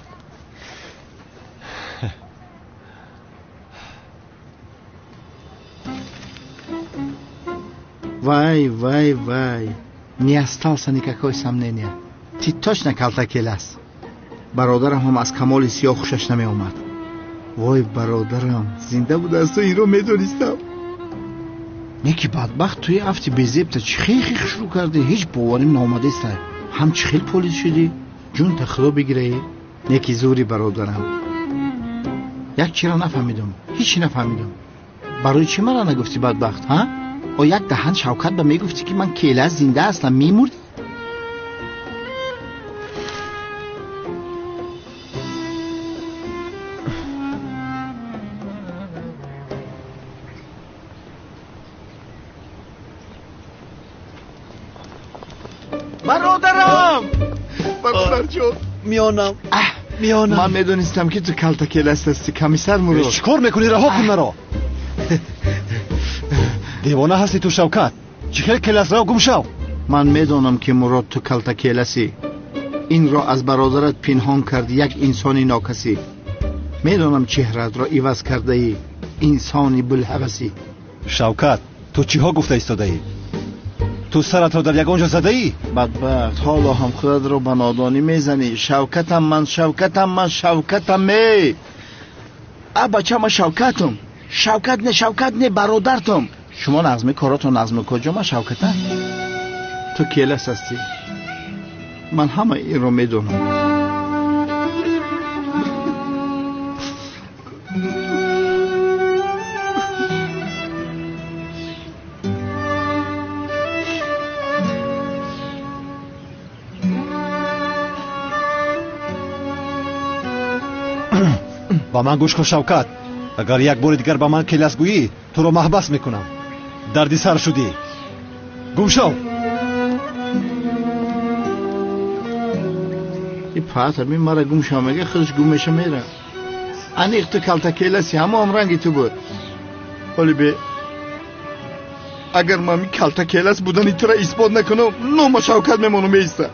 Вай, вай, вай. Не остался никакой сомнения. Ты точно калтакелас. Бародарам ҳам аз Камоли сиёҳ хушаш намеомад. Вой, бародарам, зинда будааст, инро медонистам. Неки бадбахт, туи афти безебта чӣ хел хушрӯ кардӣ? Ҳеҷ боварим наомадеста. Ҳам чӣ хел полис шудӣ? Ҷунта худо бигираӣ. Неки зури бародарам. Як чиро нафаҳмидам. Ҳеҷ нафаҳмидам. Барои чӣ мара нагуфтӣ, бадбахт, ҳа? О, як даҳан Шавкат ба мегуфтӣ, ки ман келас зинда ҳастам, мемурдӣ? Бародарам! Бародарҷон! Миёнам. Миёнам. Ман медонистам, ки ту калтакелас ҳастӣ, комиссар Мурод. Чӣ кор мекунӣ? Раҳо кун маро. Девона ҳастӣ ту, Шавкат. Чӣ хел келас? Рав, гум шав. Ман медонам, ки Мурод, ту калтакеласӣ. Инро аз бародарат пинҳон карди, як инсони нокасӣ. Медонам, чеҳраатро иваз кардаӣ, инсони булҳавасӣ. Шавкат, ту чиҳо гуфта истодаӣ? Ту саратро дар ягон ҷо задаӣ? Бадбахт, ҳоло ҳам худатро ба нодонӣ мезанӣ. Шавкатам ман, Шавкатам ман, Шавкатам э! А бача, ман Шавкатам. Шавкат не, Шавкат не, бародартам. Шумо нағзми коротон нағзми куҷо ман Шавката? Ту келас ҳастӣ. Ман ҳама инро медонам. Ба ман гӯш кун, Шавкат. Агар як бори дигар ба ман келас гӯӣ, туро маҳбас мекунам. Дарди сар шудӣ. Гум шав. И пата ми мара гум шав мега, худаш гум меша мера. Аниқ ту калта келаси, ҳамон ранги ту буд. Ҳоли бе агар ман ми калта келас будани тура исбот накунам, нома Шавкат мемонам меиста.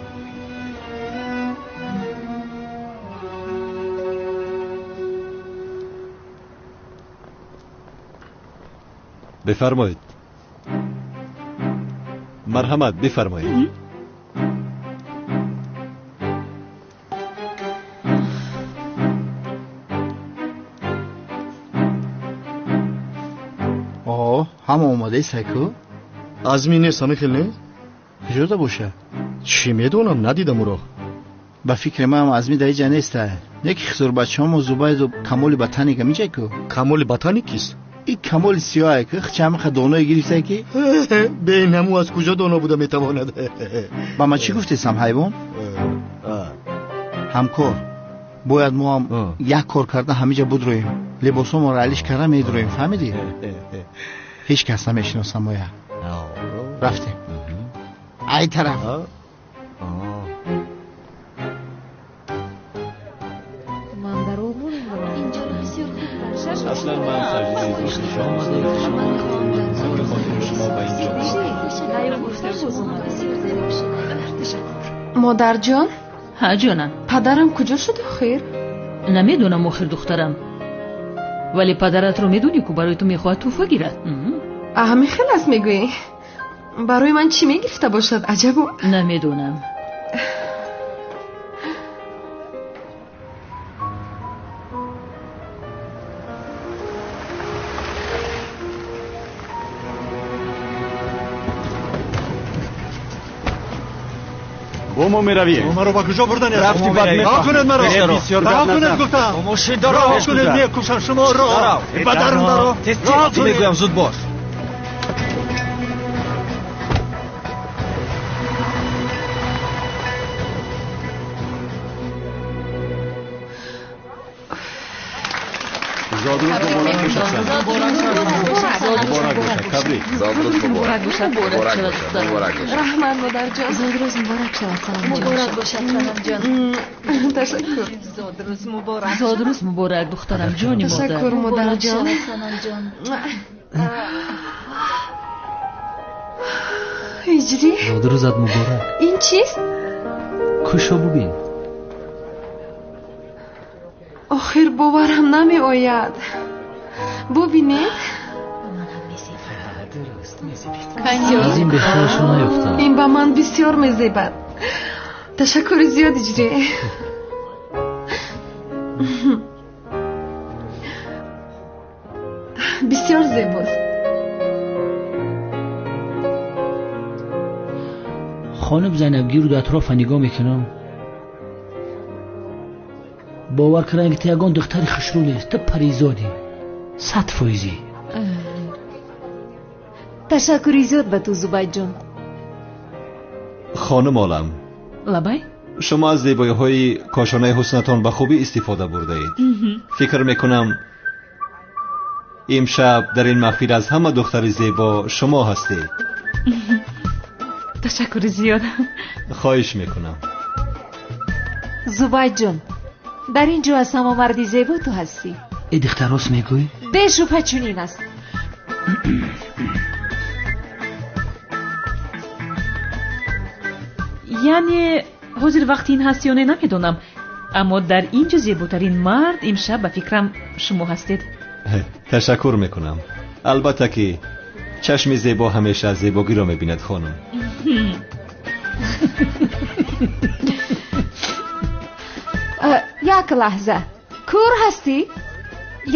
Бифармоед. Марҳамат, бифармоед. О, ҳама омодаи сайку? Азми нест, ҳамин хел нест? Куҷода боша? Чӣ медонам, надидам ӯро. Ба фикри ман Азми дар иҷа неста. Неки хизурбачаҳомо Зубайду Камоли Ботаник ҳамиҷа ку? Камоли Ботаник кист? И Камоли сиёҳе ки хчамиха доное гирифта ки? Бенаму аз куҷо доно буда метавонад? Ба ман чӣ гуфтесам, ҳайвон? Ҳамкор, бояд мо ҳам як кор карда ҳамиҷа будроем. Либосҳомонро алиш карда медроем, фаҳмидӣ? Ҳеҷ кас намешиносам моя. Рафтем. Ай тараф. Аслан ман саҷдаи шумо ба инҷо. Модарҷон? Ҳа, ҷонам. Падарам куҷо шуд охир? Намедонам охир, духтарам. Вале падаратро медонӣ ку барои ту мехоҳад тӯҳфа гирад. Ҳамин хел аст мегӯӣ? Барои ман чӣ мегирифта бошад, аҷабо? Намедонам. Бо мо меравем. Маро ба куҷо бурданед? Рафти бад Раҳо кунед маро. Раҳо кунед гуфтам. Раҳо кунед, мекушам шуморо. Ба дарун даро. Раҳо кунед. Мегӯям, зуд бош. Зодрӯз муборак бошад. Муборак бошад. Табрик. Зодрӯз муборак бошад. Муборак бошад. Муборак бошад. Раҳмат, модарҷон. Зодрӯз муборак шавад, Санамҷон. Муборак бошад, Санамҷон. Ташаккур. Зодрӯз муборак. Зодрӯз муборак, духтарам, ҷони модар. Ташаккур, модарҷон. Санамҷон. Иҷри. Зодрӯзат муборак. Ин чист? Кушо бубин. Охир боварам намеояд. Бубинед. Аз ин беҳтарашро наёфтам. Ин ба ман бисёр мезебад. Ташаккури зиёд, Иҷри. Бисёр зебост. Хонум Зайнаб, гирду атрофа нигоҳ мекунам. Бовар кардам ки ту ягон духтари хушрӯ нест. Ту паризодӣ, 100%. Ташаккури зиёд ба ту, Зубайдҷон. Хонум Олам. Лабай? Шумо аз зебоиҳои кошонаи ҳуснатон ба хубӣ истифода бурдаед. Фикр мекунам имшаб дар ин маҳфил аз ҳама духтари зебо шумо ҳастед. Ташаккури зиёд. Хоҳиш мекунам. Зубайдҷон, дар ин ҷо аз ҳама марди зебо ту ҳастӣ. Э, духтар, рост мегӯӣ? Бешубҳа чунин аст. Яъне ҳозир вақти ин ҳаст ё не намедонам, аммо дар ин ҷо зеботарин мард имшаб ба фикрам шумо ҳастед. Ташаккур мекунам. Албатта ки Чашми зебо ҳамеша зебогиро мебинад, хонум. Як лаҳза, кӯр ҳастӣ?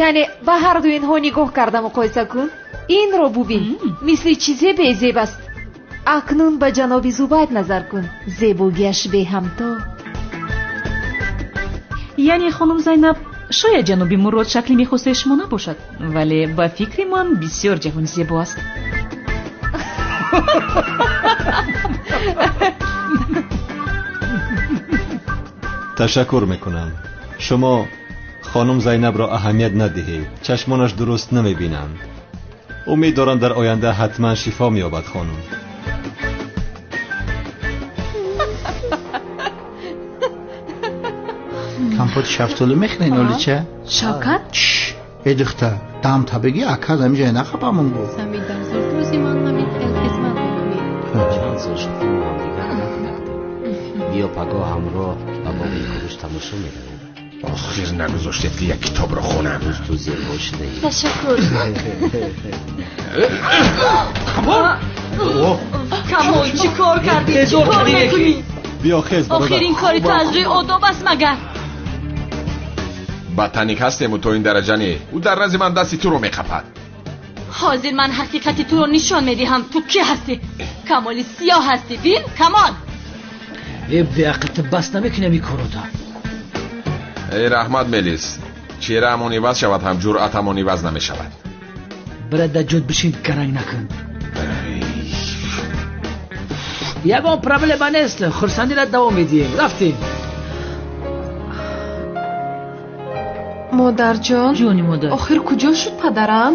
Яъне ба ҳарду инҳо нигоҳ карда муқоиса кун. Инро бубин, мисли чизе безеб аст. Акнун ба ҷаноби Зубайд назар кун, зебогиаш беҳамто. Яъне хонум Зайнаб, шояд ҷаноби Мурод шакли мехостаи шумо набошад, вале ба фикри ман бисёр ҷавони зебо аст. Ташаккур мекунам. Шумо хонум Зайнабро аҳамият надиҳед, чашмонаш дуруст намебинанд. Умед дорам дар оянда ҳатман шифо меёбад, хонум. Компот шафтолу мехӯрен, олича? Шавкат? Эй духтар, дам табиги ака замиҷа нақапамон гуфт. Сами дар зурдӯзи ман ҳамин хел хизмат мекунӣ. Чанд сол шуд ки мо ҳамдигар надида будем. Биё пагоҳ ҳамроҳ ба боғи куруш тамошо меравем. Охир нагузоштед ки як китобро хонам. Рӯз ту зебо шудаӣ. Ташаккур. Камол! Камол, чӣ кор кардӣ? Чӣ кор мекунӣ? Биё хез, бародар. Охир ин кори ту аз рӯи одоб аст магар? Ба таник ҳастему то ин дараҷа не. Ӯ дар назди ман дасти туро меқапад. Ҳозир ман ҳақиқати туро нишон медиҳам. Ту кӣ ҳастӣ? Камоли сиёҳ ҳастӣ. Бин, Камол. Э беақл, ту бас намекунӣ ин корото. Эй раҳмат, Мелис. Чеҳраамон иваз шавад ҳам ҷуръатамон иваз намешавад. Бира дар ҷод бишин, гаранг накун. Ягон проблема нест, хурсандиро давом медиҳем. Рафтем. Модарҷон, ҷони модар, охир куҷо шуд падарам?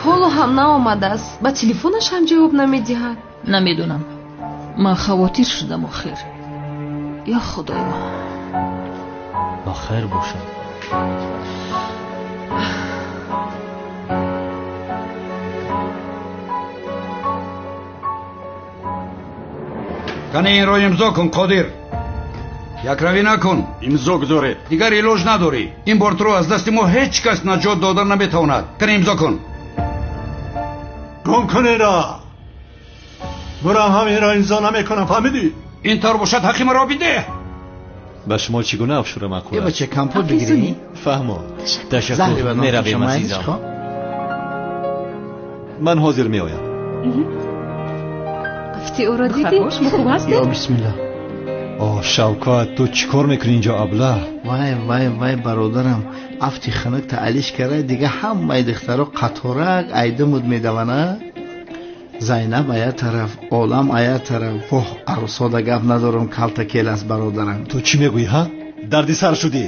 Ҳоло ҳам наомадааст, ба телефонаш ҳам ҷавоб намедиҳад. Намедонам, ман хавотир шудам охир. Ё худои ман, ба хайр бошад. Кани инро имзо кун, Қодир. Якравӣ накун. Имзо гузоред. Дигар илоҷ надорӣ. Ин бор туро аз дасти мо ҳеҷ кас наҷот дода наметавонад. Кани имзо кун. Гум кун инро. Бурам ҳам инро имзо намекунам, фаҳмидӣ? Ин тавр бошад ҳаққи маро бидеҳ. Ба шумо чӣ гуна афшура маъқул аст? Э бача, компот бигирӣ? Фаҳмо. Ташаккур, меравем азизам. Ман ҳозир меоям. Афти ӯро дидӣ? Шумо хуб ҳастед? Ё бисмиллоҳ. Оҳ Шавкат, ту чӣ кор мекунӣ инҷо, аблаҳ? Вай вай вай бародарам, афти хунук таалиш карда, дига ҳамаи духтаро қаторак айдимуд медавана. Зайнаб ая тараф, олам ая тараф. Воҳ, арӯсода гап надорам, калта кел аст бародарам. Ту чӣ мегӯӣ, ҳа? Дарди сар шудӣ.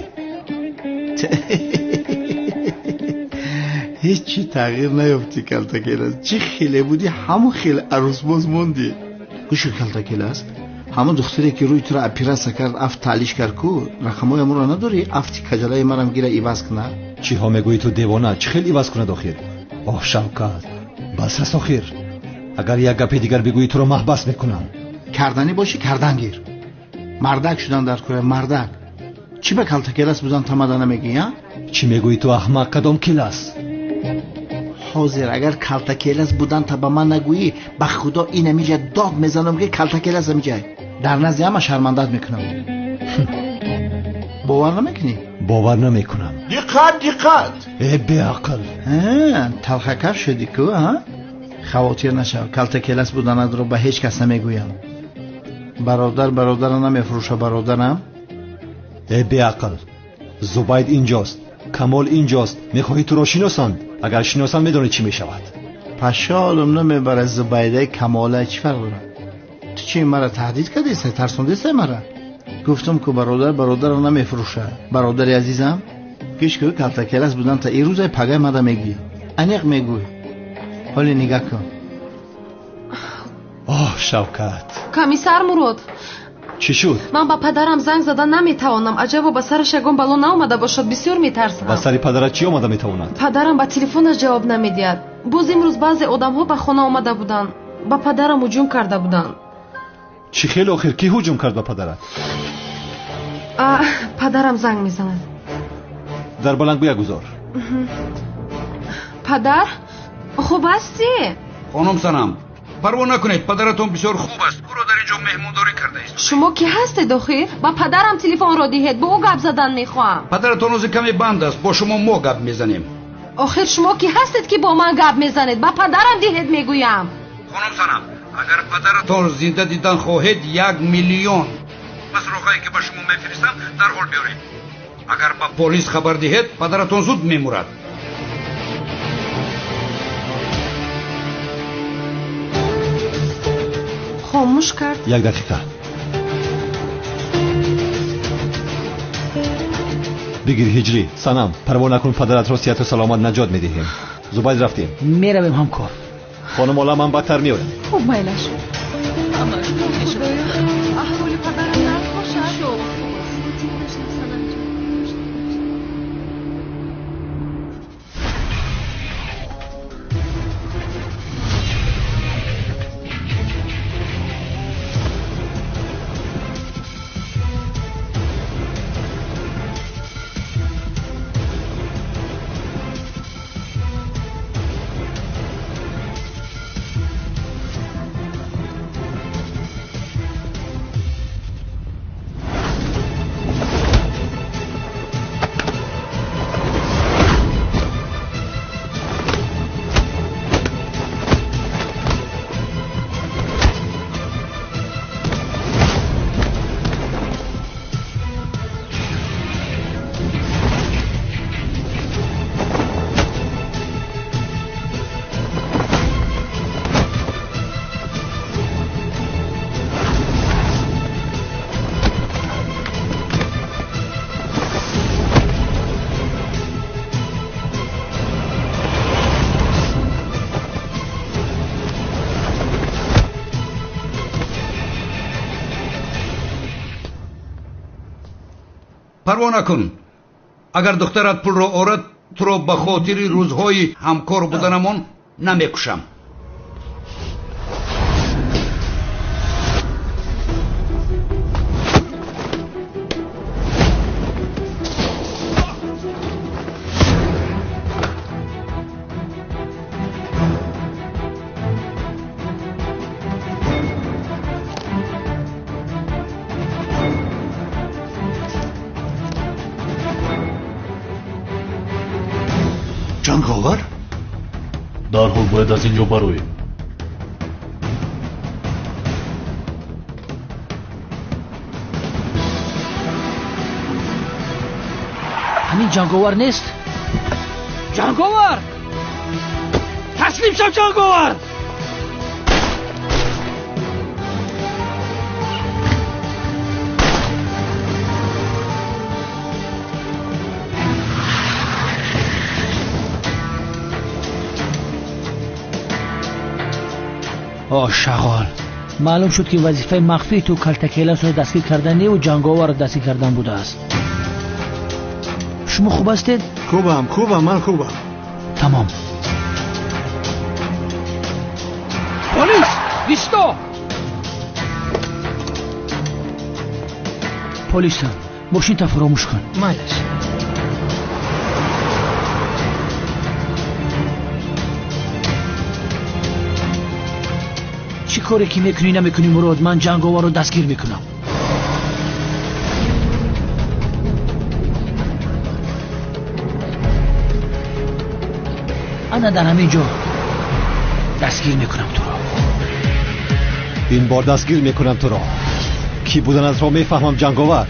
Ҳеҷ чӣ тағйир наёфтӣ, калта кел аст. Чӣ хеле будӣ, ҳамон хеле арӯсбоз мондӣ. Гӯши калта кел аст. Ҳамон духтаре ки рӯи туро оператсия кард, афт таълиш кард ку, рақамҳои амонро надорӣ? Афти каҷалаи марам гира иваз кунад. Чиҳо мегӯӣ ту девона? Чӣ хел иваз кунад охир? Оҳ Шавкат, бас аст охир. Агар як гапи дигар бигӯӣ туро маҳбас мекунам. Карданӣ бошӣ, кардан гир. Мардак шудан дар кӯра, мардак. Чӣ ба калта келас будан тамада намегӯӣ, а? Чӣ мегӯӣ ту аҳмақ, кадом келас? Ҳозир агар калта келас будан та ба ман нагӯӣ, ба худо ин амиҷа дод мезанам ки калта келас амиҷа. Дар назди ҳама шармандат мекунам. Бовар намекунӣ? Бовар намекунам. Диққат, диққат! Э беақл! Талхакаф шудӣ ку, а? Хавотир нашав, калта келас буданатро ба ҳеҷ кас намегӯям. Бародар бародарро намефурӯша, бародарам. Э беақл! Зубайд инҷост, Камол инҷост. Мехоҳӣ туро шиносанд? Агар шиносанд медонӣ чӣ мешавад. Пашолум намебарад Зубайдаи Камола, чӣ фарқ дорад? Ту чӣ мара таҳдид кардесай, тарсондесай мара? Гуфтам ку бародар бародарро намефурӯша. Бародари азизам, гӯш ку, калта келас будан та ирӯзай пагай мада мегӯӣ. Аниқ мегӯй. Ҳоле нигаҳ кун. Оҳ Шавкат. Комиссар Мурод. Чӣ шуд? Ман ба падарам занг зада наметавонам. Аҷабо ба сараш ягон бало наомада бошад, бисёр метарсам. Ба сари падарат чӣ омада метавонад? Падарам ба телефонаш ҷавоб намедиҳад. Боз имрӯз баъзе одамҳо ба хона омада буданд. Ба падарам ҳуҷум карда буданд. Чӣ хел охир? Кӣ ҳуҷум кард ба падарат? Падарам занг мезанад. Дар баландгӯя гузор. Падар, хуб ҳастӣ? Хонум Санам, парво накунед, падаратон бисёр хуб аст. Ӯро дар ин ҷо меҳмондорӣ кардааст. Шумо кӣ ҳастед охир? Ба падарам телефонро диҳед, бо ӯ гап задан мехоҳам. Падаратон ҳозир каме банд аст, бо шумо мо гап мезанем. Охир шумо кӣ ҳастед ки бо ман гап мезанед? Ба падарам диҳед мегӯям. Хонум Санам, агар падаратон зинда дидан хоҳед, 1 миллион пас роҳае ки ба шумо мефиристам дарҳол биёред. Агар ба полис хабар диҳед, падаратон зуд мемурад. Хомӯш кард. Як дақиқа. Бигир ҳиҷрӣ. Санам, парво накун, падаратро сиҳату саломат наҷот медиҳем. Зубайд, рафтем. Меравем ҳамкор. Хонум Олам ҳам бадтар меояд. Хуб, майлаш. Худоё, аҳволи падарам нағз бошад. Парво накун. Агар духтарат пулро орад, туро ба хотири рӯзҳои ҳамкор буданамон намекушам. Ҷанговар? Дарҳол бояд аз ин ҷо бароем. Ҳамин ҷанговар нест? Ҷанговар! Таслим шав, ҷанговар! О шағол, маълум шуд ки вазифаи махфии ту калтакеласро дастгир кардан неву ҷанговарро дастгир кардан будааст. Шумо хуб ҳастед? Хубам, хубам, ман хубам. Тамом. Полис, исто! Полисам, мошинта фаромӯш кун. Майлаш. Чӣ коре ки мекунӣ намекунӣ, Мурод, ман ҷанговарро дастгир мекунам. Ана дар ҳамин ҷо дастгир мекунам туро. Ин бор дастгир мекунам туро. Кӣ буданатро мефаҳмам, ҷанговар.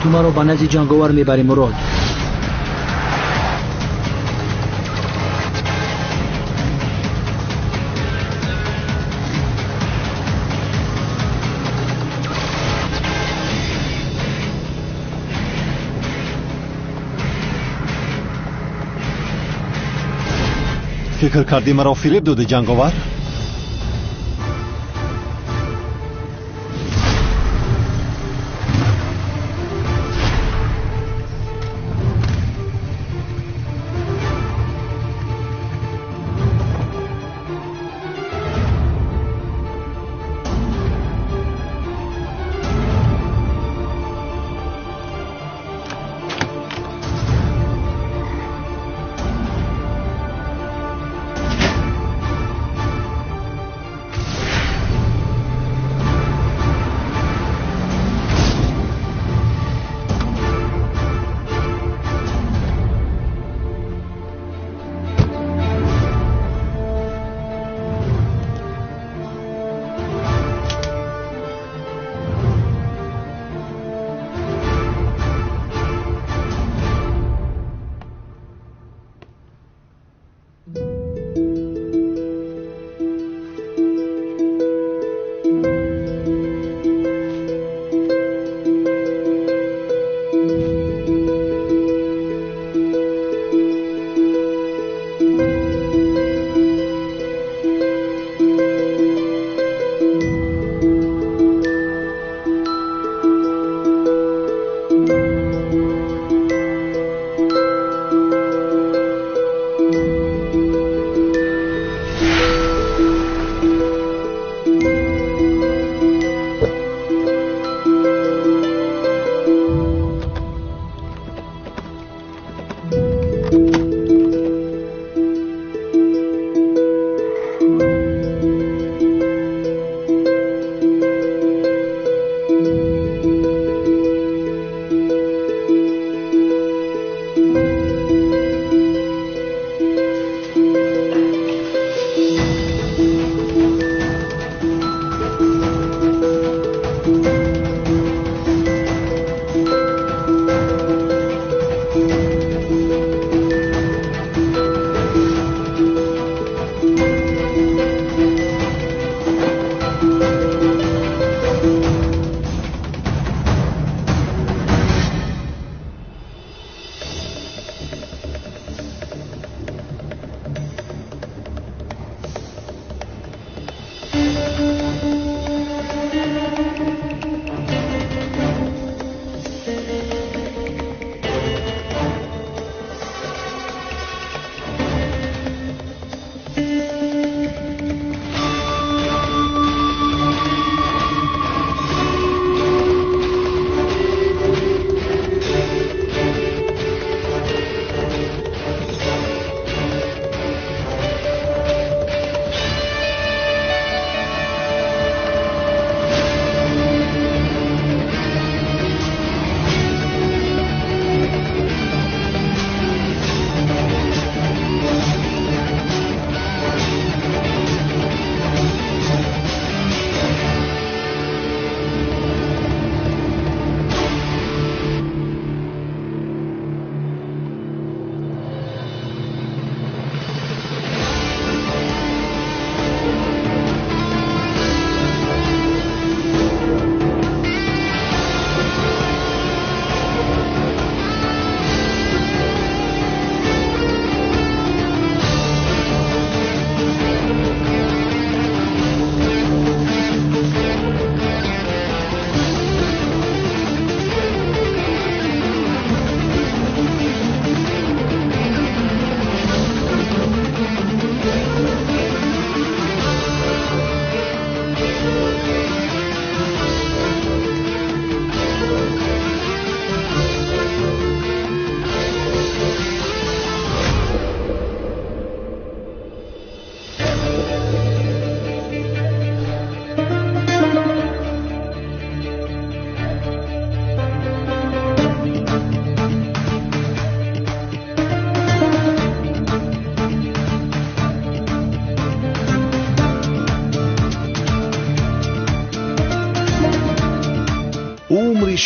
Ту маро ба назди ҷанговар мебарӣ, Мурод. Фикр кардӣ маро фиреб додӣ, ҷанговар?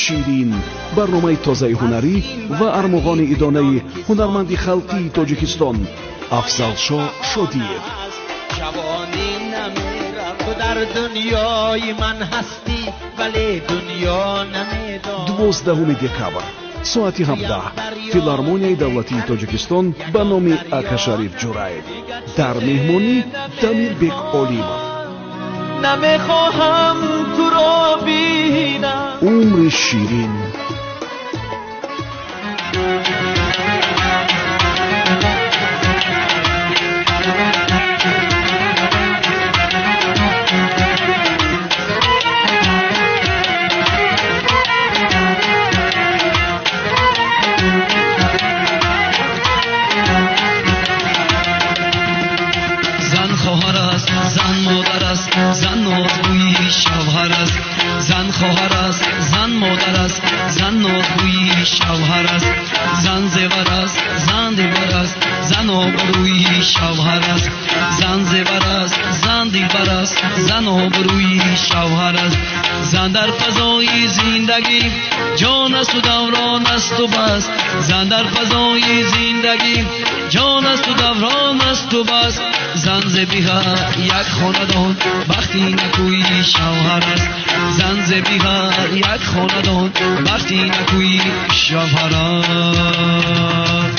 Ширин, барномаи тозаи ҳунарӣ ва армуғони идонаи ҳунарманди халқии Тоҷикистон Афзалшо Шодиев. 12 декабр, соати 17, Филармонияи давлатии Тоҷикистон ба номи Акашариф Ҷураев. Дар меҳмонӣ Дамирбек Олимов. Намехоҳам туро бинам. Умри ширин. Зан модар аст, зан нозгӯи шавҳар аст. Зан хоҳар аст, зан модар аст, зан нозгӯи шавҳар аст. Зан зевар аст, зан дилбар аст, зан обрӯи шавҳар аст. Зан зевар аст, зан дилбар аст, зан обрӯи шавҳар аст. Зан дар фазои зиндагӣ ҷон асту даврон асту бас. Зан дар фазои зиндагӣ ҷон асту даврон асту бас. Зан зебиҳа як хонадон, бахти накӯи шавҳар аст. Зан зебиҳа як хонадон, бахти накӯи шавҳар аст.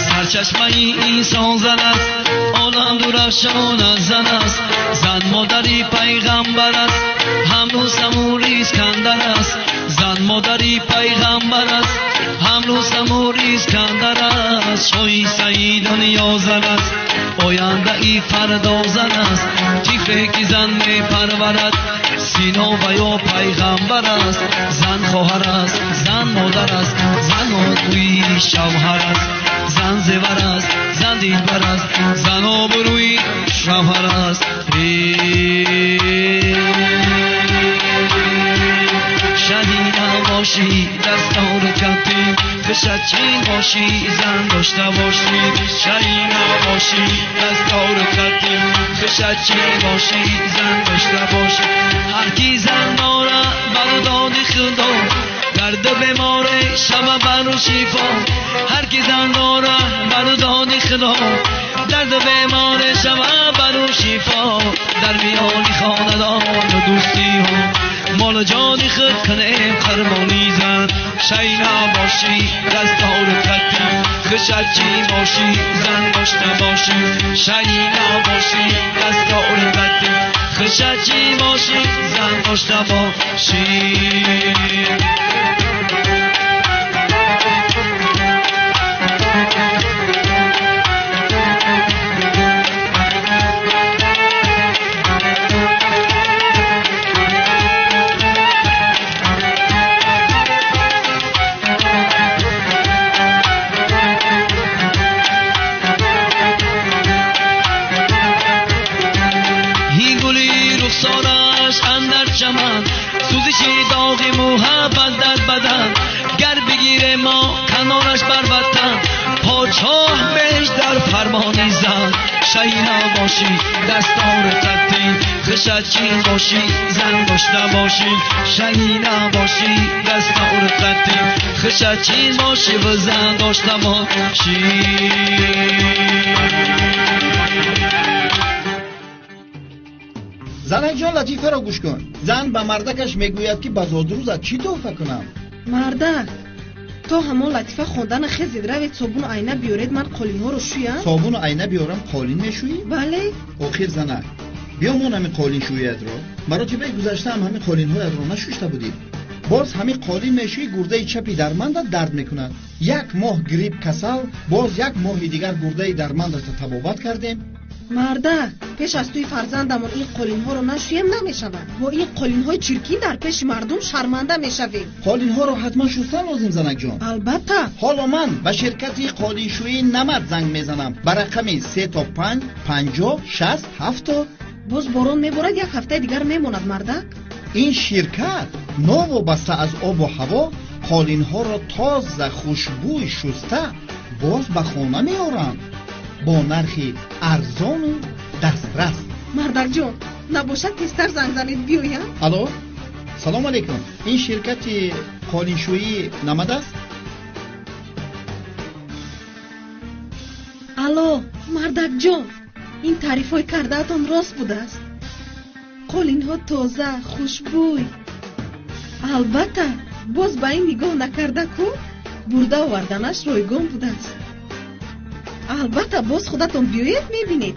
Сарчашмаи инсон зан аст, олам дурафшон аз зан аст. Зан модари пайғамбар аст, ҳамрӯз Самури Искандар аст. Зан модари пайғамбар аст, ҳамрӯз Самури Искандар аст. Шоҳи саидон ёзан аст, ояндаи фардо зан аст. Тифле ки зан мепарварад, сино ва ё пайғамбар аст. Зан хоҳар аст, зан модар аст, зан нозгӯи шавҳар аст. Зан зевар аст, зан дилбар аст, зан обрӯи шавҳар аст. Шаҳида бошӣ, дастори катӣ, хушачин бошӣ, зан дошта бошӣ. Шаҳида бошӣ, дастори катӣ, хушачин бошӣ, зан дошта бошӣ. Ҳар ки зан дорад бару доди худо, дарду беморе шава бару шифо. Ҳар ки зан дорад бару доди худо, дарду беморе шава бару шифо. Дар миёни хонадону дӯстиҳо молу ҷони худ кунем қурбони зан. Шайна бошӣ, дастори қатӣ, хушачӣ бошӣ, зан дошта бошӣ. Шайна бошӣ, дастори қатӣ, хушачӣ бошӣ, зан дошта бошӣ. Сӯзиши доғи муҳаббат дар бадан, гар бигире мо канораш бар ватан, подшоҳ беш дар фармони зан. Шайна бошӣ, дастори қатӣ, хушачин бошӣ, зан дошта бошӣ. Шайна бошӣ, дастори қатӣ, хушачин бошӣ ва зан дошта бошӣ. Занакҷон, латифаро гӯш кун. Зан ба мардакаш мегӯяд, ки ба зодрӯзат чӣ тӯҳфа кунам? Мардак, то ҳамон латифа хондана хезед, равед собуну айна биёред, ман қолинҳоро шӯям. Собуну айна биёрам, қолин мешӯӣ? Бале. Охир занак, биёмон ҳамин қолиншӯиятро. Маротибаи гузаштаам ҳамин қолинҳоятро нашушта будӣ. Боз ҳамин қолин мешӯӣ, гурдаи чапи дармандат дард мекунад. Як моҳ грипп касал, боз як моҳи дигар гурдаи дармандатро табобат кардем. Мардак, пеш аз тӯи фарзандамон ин қолинҳоро нашӯем намешавад. Бо ин қолинҳои чиркин дар пеши мардум шарманда мешавем. Қолинҳоро ҳатман шустан лозим, занакҷон. Албатта. Ҳоло ман ба ширкати қолиншӯии Намад занг мезанам ба рақами 3 то 5 50 60 70. Боз борон меборад, як ҳафтаи дигар мемонад, мардак. Ин ширкат новобаста аз обу ҳаво қолинҳоро тоза хушбӯй шуста боз ба хона меоранд бо нархи арзону дастрас. Мардакҷон, набошад тезтар занг занед, биёянд. Алло, салом алейкум. Ин ширкати қолиншӯии Намад аст? Алло, мардакҷон, ин таърифҳои кардаатон рост будааст. Қолинҳо тоза, хушбӯй. Албатта, боз ба ин нигоҳ накарда ку бурда оварданаш ройгон будааст. Албатта, боз худатон биёед мебинед.